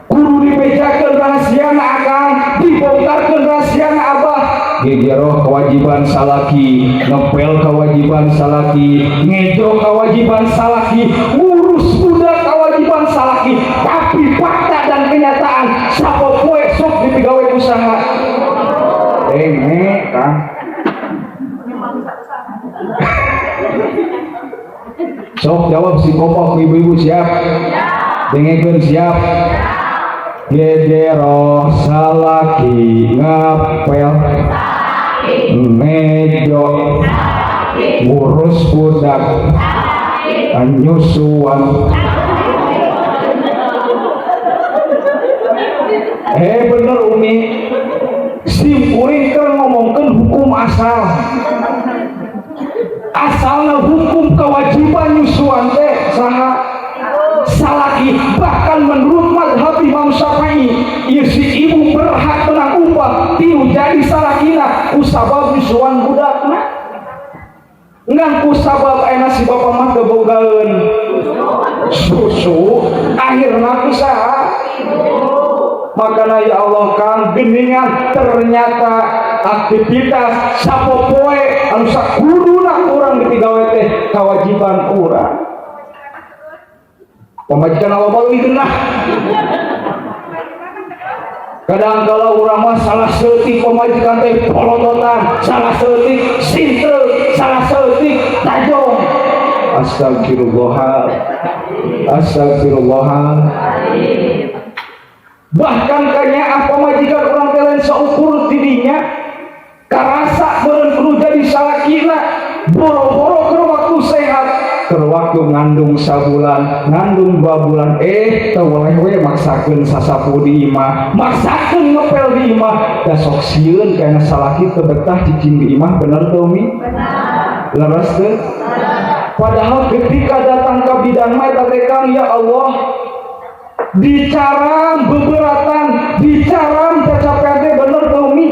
Kudu dibejakeun rahasiana akang, dibongkarkeun rahasiana abah. Gegeroh kewajiban salaki, ngepel kewajiban salaki, ngejo kewajiban salaki, ngurus budak kewajiban salaki. Tapi fakta dan kenyataan sapopoe sok dipigawe ku saha? Kang. Sok jawab si kompak ibu-ibu siap. Dengekeun siap. Gegeroh salaki ngapel ngejo ngurus budak nyusuan. Bener Umi. Sim kuring keur ngomongkeun hukum asal. Asalna hukum kewajiban nyusuan teh saha? Salaki. Bahkan menurut mazhab Imam Syafi'i ieu si ibu berhak menang upah tiu jadi salakina ku sabab nyusuan budakna. Ngan ku sabab ayeuna si bapa mah teu bogaeun susu akhirna ku saha? Makana ya Allah kang geningan ternyata aktivitas sapopoe anu sakuduna urang dipigawe teh kewajiban urang. Pamajikan Allah mah leuwih geunah. Kadang kalau urang mah salah seutik pamajikan teh polototan, salah seutik sinteul, salah seutik tajong. Astagfirullah. Astagfirullah. Bahkan kanya apa majikan orang teh lain saukur tidinya karasa beureun kudu jadi salakina boro-boro keur waktu sehat keur waktu ngandung sabulan ngandung 2 bulan teu weleh we maksakeun sasapu di imah maksakeun ngepel di imah da sok sieun kana salaki teu betah cicing di imah. Bener teu Umi? Bener. Leres teu? Padahal ketika datang ke bidan mah eta teh Kang ya Allah dicaram beberatan dicaram cacapean teh bener teu Umi?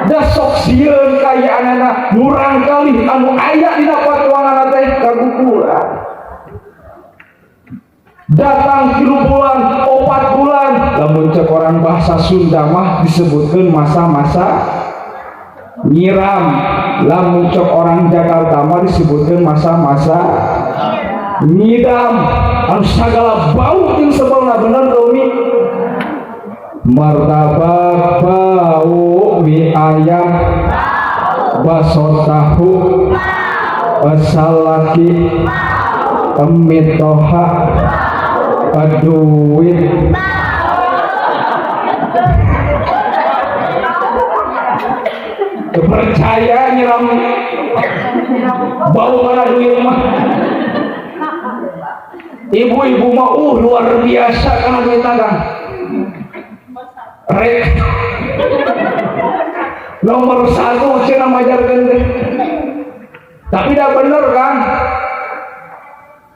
Da sok sieun kayaanana murang kali anu aya dina patuanganna teh kaguguran. Datang 3 bulan 4 bulan lamun cek orang bahasa Sunda mah disebutkeun masa-masa Nyiram lamun cok orang Jakarta mah disebutkeun masa-masa nyidam anu sagala bau jeung sebelna bener teu Umi? Martabak bau, mie ayam baso tahu salaki mitoha duit. Kepercaya nyiram bau mana duit mah. Ibu-ibu mah luar biasa karena duit dagang. Rek nomor 1 cenah majarkeun teh. Tapi dah bener kan?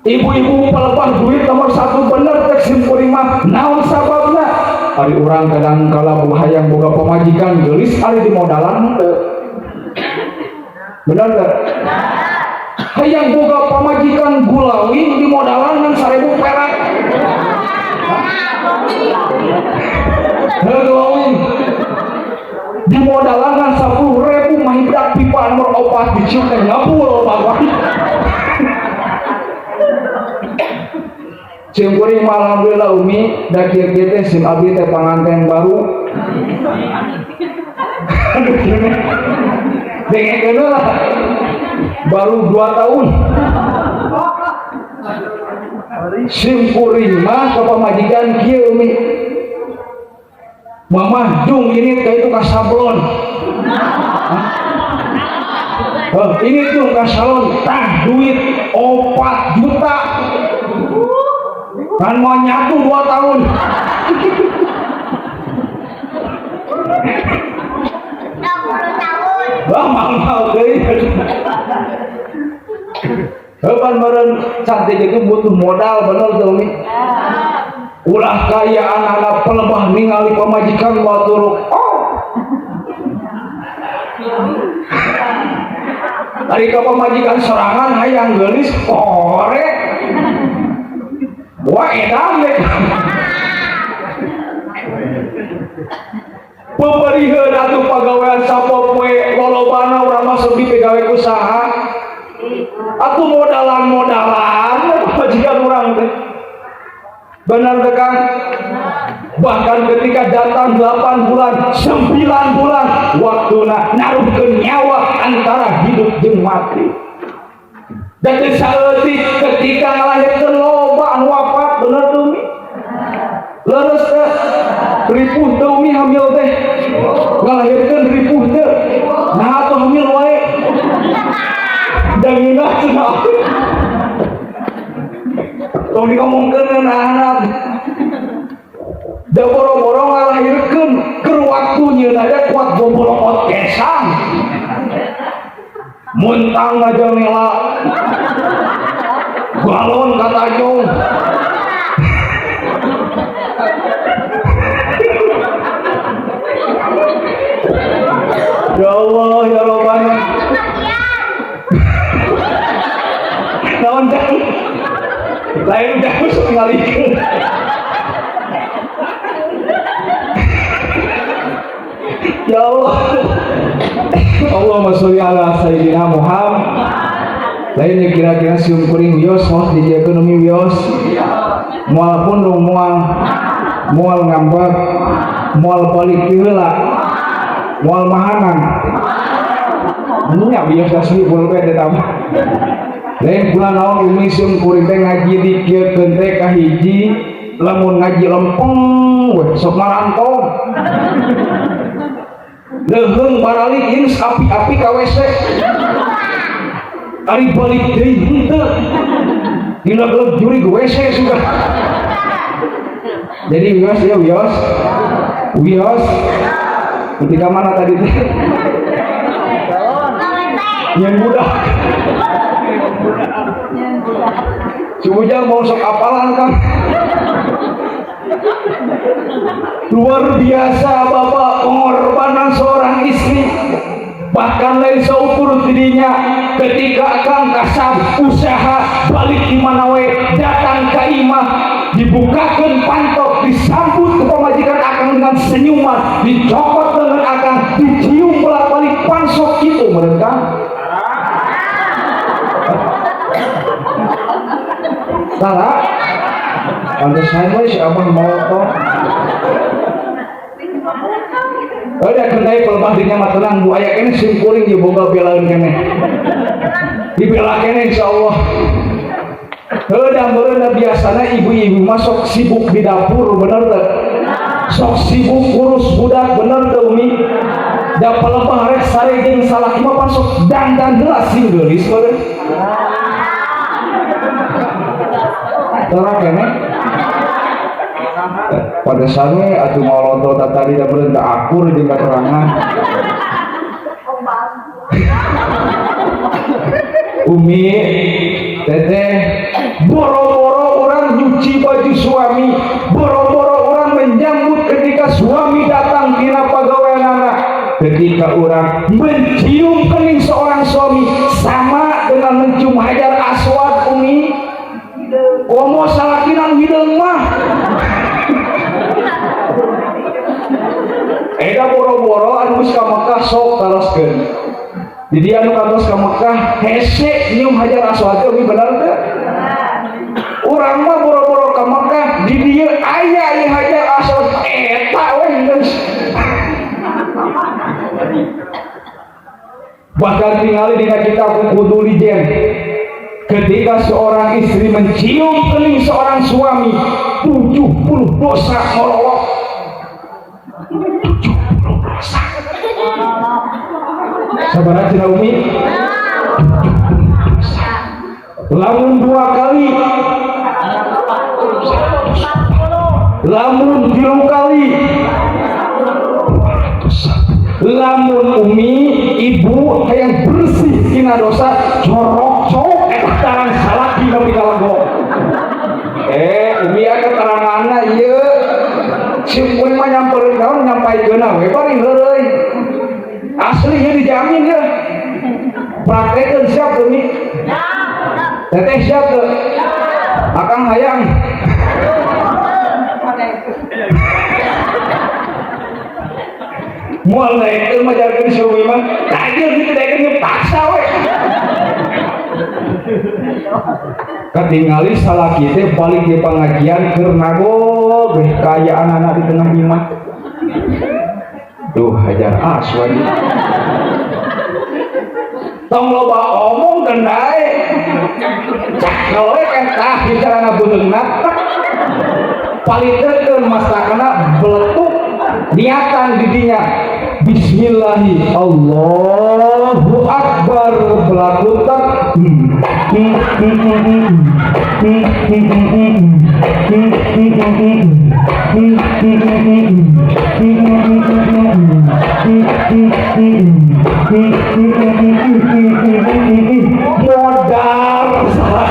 Ibu-ibu pelebah duit nomor 1 bener teh simkuring mah. Naon sababna? Ari urang kadang kala hayang boga pamajikan geulis ari di modalan henteu. Bener teh? Hayang boga pamajikan gulawin di modalan ngan 1000 perak. Heuh gulawin. Di modalan ngan 10.000 mah hibdak pipa nomor 4 dicium teh ngabul bapak. Sim kuring mah alhamdulillah Umi da kieu kieu teh sim abdi teh panganten baru. Aduh gini. Dengekeun lah. Baru 2 tahun. Sim kuring mah ka pamajikan kieu Umi. Mamah jung ini teh itu ka sablon. Hah? Ini tuh ka salon tah duit 4 juta. Kan mau nyatu 2 tahun. 20 tahun. Wah, mau deui. Heuh meureun cantik itu butuh modal bener tuh Umi. Ulah kaya anak-anak pelebah ningali pamajikan batur. Oh. Ari ka pamajikan serangan hayang geulis korek. Wah edan deh. Peperiheun atuh pagawean sapopoe lolobana urang masuk di pagawe usaha. Atuh modalan-modalan pamajikan urang teh. Benar teh Kang? Bahkan ketika datang 8 bulan, 9 bulan waktuna naruhkeun nyawa antara hidup jeung mati. Dan saeutik ketika ngalahirkeun loba anu wafat bener teu Umi? Leres teh ripuh teu Umi hamil teh? Ngalahirkeun ripuh teu? Nah atuh hamil wae. Da ngeunah cenah. Tong diomongkeun ngeunahna. Da boro-boro ngalahirkeun keur waktu nyeun aja kuat gobolokot kesang. Muntang aja mela galon kata jong. Ya Allah ya Rabbana. Naon jauh lain jauh sekali. Ya Allah. Allahumma sholli ala sayyidina Muhammad. Lainnya kira-kira sium kuring wios mos di ekonomi wios. Moal pundung moal moal ngambek moal balik ti heula moal mahanan. Nya wios asli pulpen eta mah. Lain kula naon umi sium kuring teh ngaji dikieukeun teh kahiji lamun ngaji lempeng we sok marantong. Leuheung baralik ins api-api ka WC. Ari balik deui henteu. Dina geuleuh jurig WC sudah. Jadi wios ya wios. Wios. Ketika mana tadi teh? Yang budak. Si Ujang mau sok apalan kan? Luar biasa bapak pengorbanan seorang istri. Bahkan lain seukur dirinya ketika Kang Kasab usaha balik di mana we datang ke imah dibukakan pantok disambut ke pamajikan akang dengan senyuman dicopot dengan akang dicium bolak-balik pan sok kitu meureun Kang. Tara? Pantesan we si abah motor. Udah kendai pelebah dinya mah tenang bu aya keneh sim kuring ieu boga belaeun keneh. Dibela keneh insyaallah. Heuh da meureun biasana ibu-ibu mah sok sibuk di dapur bener teu? Sok sibuk ngurus budak bener teu Umi? Da pelebah rek sare jeung salaki mah pan sok dandan heula sing geulis meureun. Tara keneh? Pada sane atuh ngolotot tadi da beureun teu akur jeung katerangan. Umi, teteh, boro-boro orang nyuci baju suami, boro-boro orang menyambut ketika suami datang tina pagaweanana. Ketika orang mencium kening seorang suami sama dengan mencium hajar aswad Umi. Komo salakinan hideung mah. Eta boro-boro anu geus ka Mekah sok taroskeun. Di dia anu kantos ka Mekah hese nyium hajar aswad teh Umi bener teu? Urang mah boro-boro ka Mekah di dieu aya ieu hajar aswad eta we geus. Bahkan tingali dina kitab Qudul Lijen, ketika seorang istri mencium kening seorang suami 70 dosa ngololok. 70 dosa. Sabaraha cenah Umi? 70 dosa. Lamun 2 kali, lamun 3 kali, 201. Lamun Umi ibu hayang bersih tina dosa corok-corok eta tarang salaki nepi ka legok. Umi aya keteranganna ieu. Sim kuring mah nyampereun naon nyampaikeunna we paling heureuy. Asli ieu dijamin ya. Praktekeun siap Umi? Teteh siap teu? Akang hayang. Moal naikeun mah jarkeun si Umi mah. Tajir kitu daekeun paksa we. Katingali salaki teh balik di pengajian keur nagog we kaayaan anak di tengah imah. Duh hajar aswad. Tong loba omong kendai. Cakel we eta bicarana beuheungna. Palitekeun masakana beletuk niatan didinya. Bismillahi Allahu Akbar belakutak. Modar salah.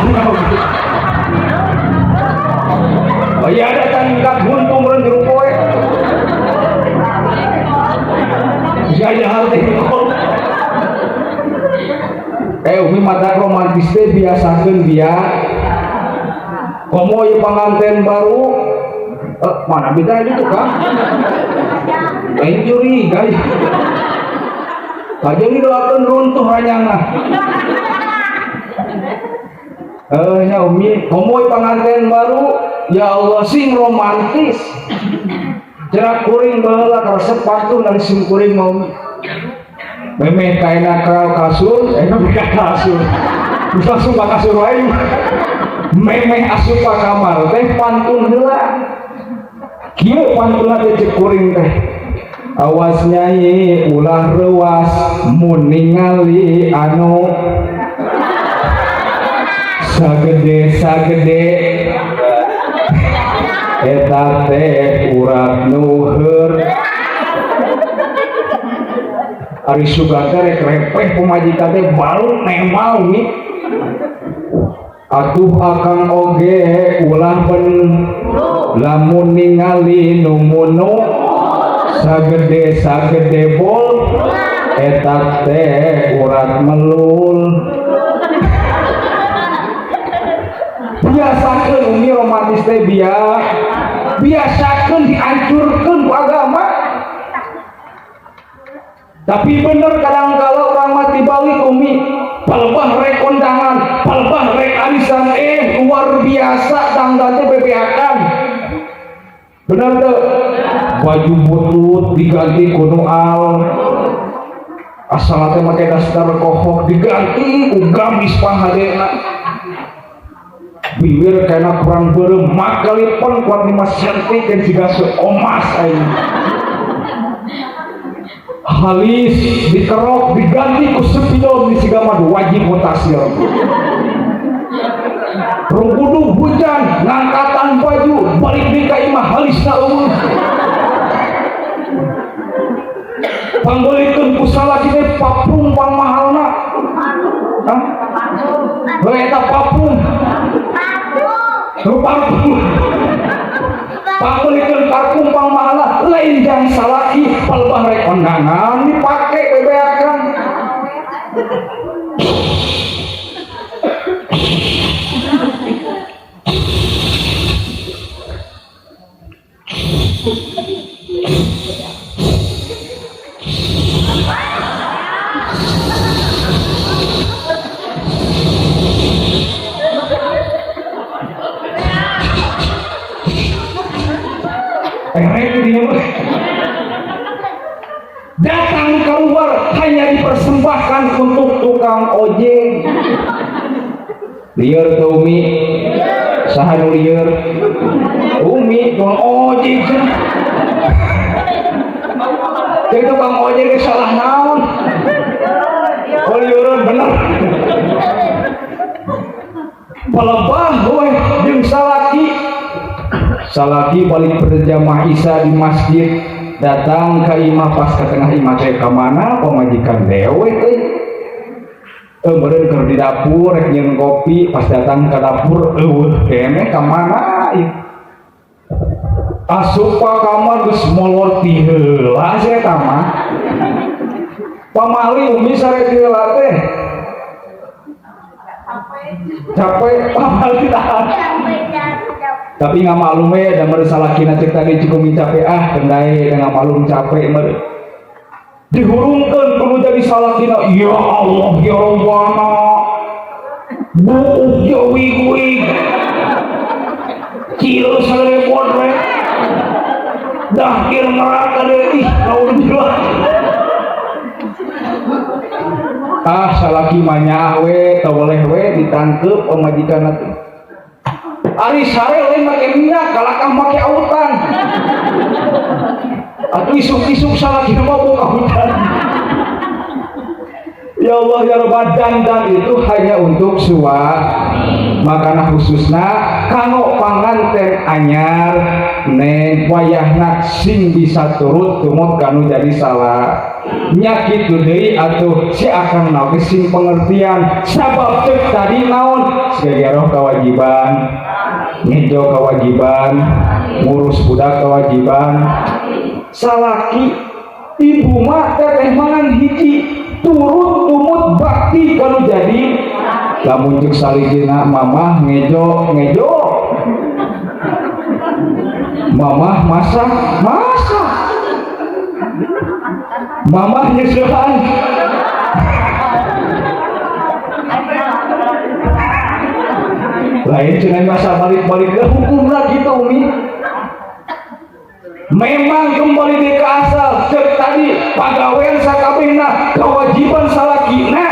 Oh iya datang kat buntu meureun jero poe. Gaya hal teh. Umi mata romantis teh biasakeun dia. Komo ieu panganten baru mana beda itu Kang? Lain curiga. Kajeun didoakeun runtuh ranyangna. Nya Umi, komo ieu panganten baru, ya Allah sing romantis. Cerak kuring baheula karesep pantun dari sim kuring mah Umi. Memeh kaena ka kasur, ka kasur. Terus langsung ka kasur wae. Memeh asup ka kamar teh pantun heula. Kieu pantunna teh cek kuring teh. Awas nyai ulah reuas mun ningali anu sagede-sagede eta teh urat nu heur. Ari sugan teh rek repeh pamajikan teh baru nemal nih. Atuh akang oge ulah ben lamun ningali nu munu sagede-sagede bol eta teh urat melul. Biasakeun Umi romantis teh biasakeun diancurkeun ku agama. Tapi bener kadang kala orang mati balik umi palebah rek kondangan, palebah rek arisan, luar biasa tanggalnya bebeakan. Bener tuh? Baju butut diganti kuno al, asal teh make daster kohok diganti ku gamis panghalena. Bibir kena kurang beureum makalipon kuat 5 cm kan siga seomas aing. Halis dikerok diganti ku spidol di siga mah wajib mutasir. Rungkudu hujan ngangkatan baju balik di ka imah halisna eueuh. Pangbeulikeun ku salaki teh papung pangmahalna. Hah? Heuh eta papung. Parfum. Pangbeulikeun parfum pangmahalna lain jang salaki palebah rek kondangan dipake bebeakan. Datang keluar hanya dipersembahkan untuk tukang ojek. Lieur teu Umi? Saha nu lieur? Umi tukang ojek. Jadi tukang ojek ge salah naon? Oh lieureun bener. Palebah we jeung salaki. Salaki balik berjamaah isya di masjid, datang ke imah pas ke tengah imah teh ka mana pamajikan dewek euy. Meureun keur di dapur rek nyeun kopi, pas datang ke dapur eueuh keneh ka mana ieu. Asup ka kamar geus molor ti heula sia eta mah. Pamali umi sare ti heula teh. Capek pamali tahan. Tapi nggak maklum we, da meureun salakina cek tadi cukup capek ah, kendai da nggak maklum capek meureun. Dihurungkeun kudu jadi salakina, ya Allah ya Rabbana. Buuk jawig-wig. Cil salepon we. Dahkir neraka deui, ih naudzubillah. Ah salaki mah nyaah we, teu boleh we ditangkeup pamajikanna teh. Ari sare lain make minyak, kalakah make autan. Atuh isuk-isuk salaki mah buka hutan. Ya Allah ya Rabbal, dandan itu hanya untuk suami. Makana khususna kanggo panganten anyar neng wayahna sing bisa turut tumut kanu jadi salah. Nya kitu deui atuh si akang naon sing pengertian sabab cek tadi naon segeroh kewajiban, ngejo kewajiban, ngurus budak kewajiban. Salaki ibu mah teteh mangan hiji turut tumut bakti kanu jadi. Lamun cek salijina mamah ngejo ngejo, mamah masak masak, mamah nyeseuhan. Lain cenah masa balik-balik ke hukumna kitu umi. Memang kembali di ke asal cek tadi pagawean sakabehna kewajiban salakina,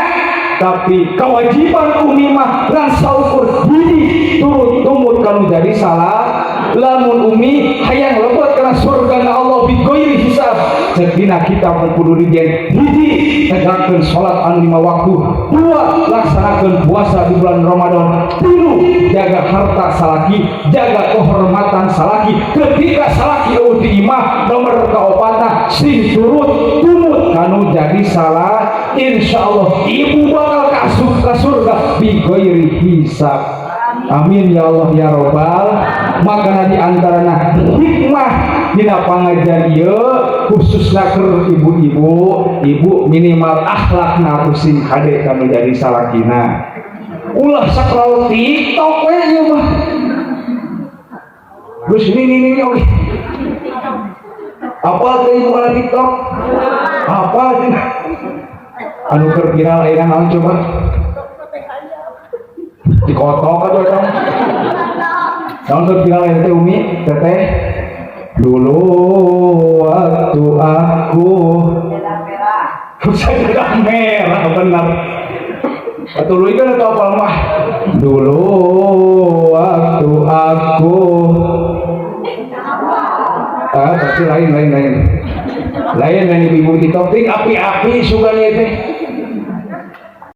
tapi kewajiban umi mah ngan saukur hiji turut tumut kanu jadi salah. Lamun umi hayang lebet kana surga na Allah bi ghairi hisab, cek dina kitab kudu dijen hiji tegakkeun salat anu 5 waktu, 2 laksanakeun puasa di bulan Ramadan, 3 jaga harta salaki, jaga kehormatan salaki. Ketika salaki eueuh di imah, nomor kaopatna sing turut tumut kanu jadi salah, insyaallah ibu bakal asup ka surga bi ghairi hisab. Amin ya Allah ya Robbal. Makana di antarana hikmah dina pangajian ieu khususna keur ibu-ibu, ibu minimal akhlakna sing hade kanu jadi salakina. Ulah scroll TikTok we ieu mah. Geus ini ini oke. Apa teh ibu kana TikTok? Apa cenah? Anu keur viral ayeuna naon coba? Dikotok atuh eta. Naon keur viral ayeuna teh, Umi, Teteh? Dulu waktu aku sajadah merah, benar. Atau lu kan atau apa mah? Dulu waktu aku, ah, pasti lain, lain, lain, lain, lain. Ibu-ibu TikTok ting api-api sukanya teh.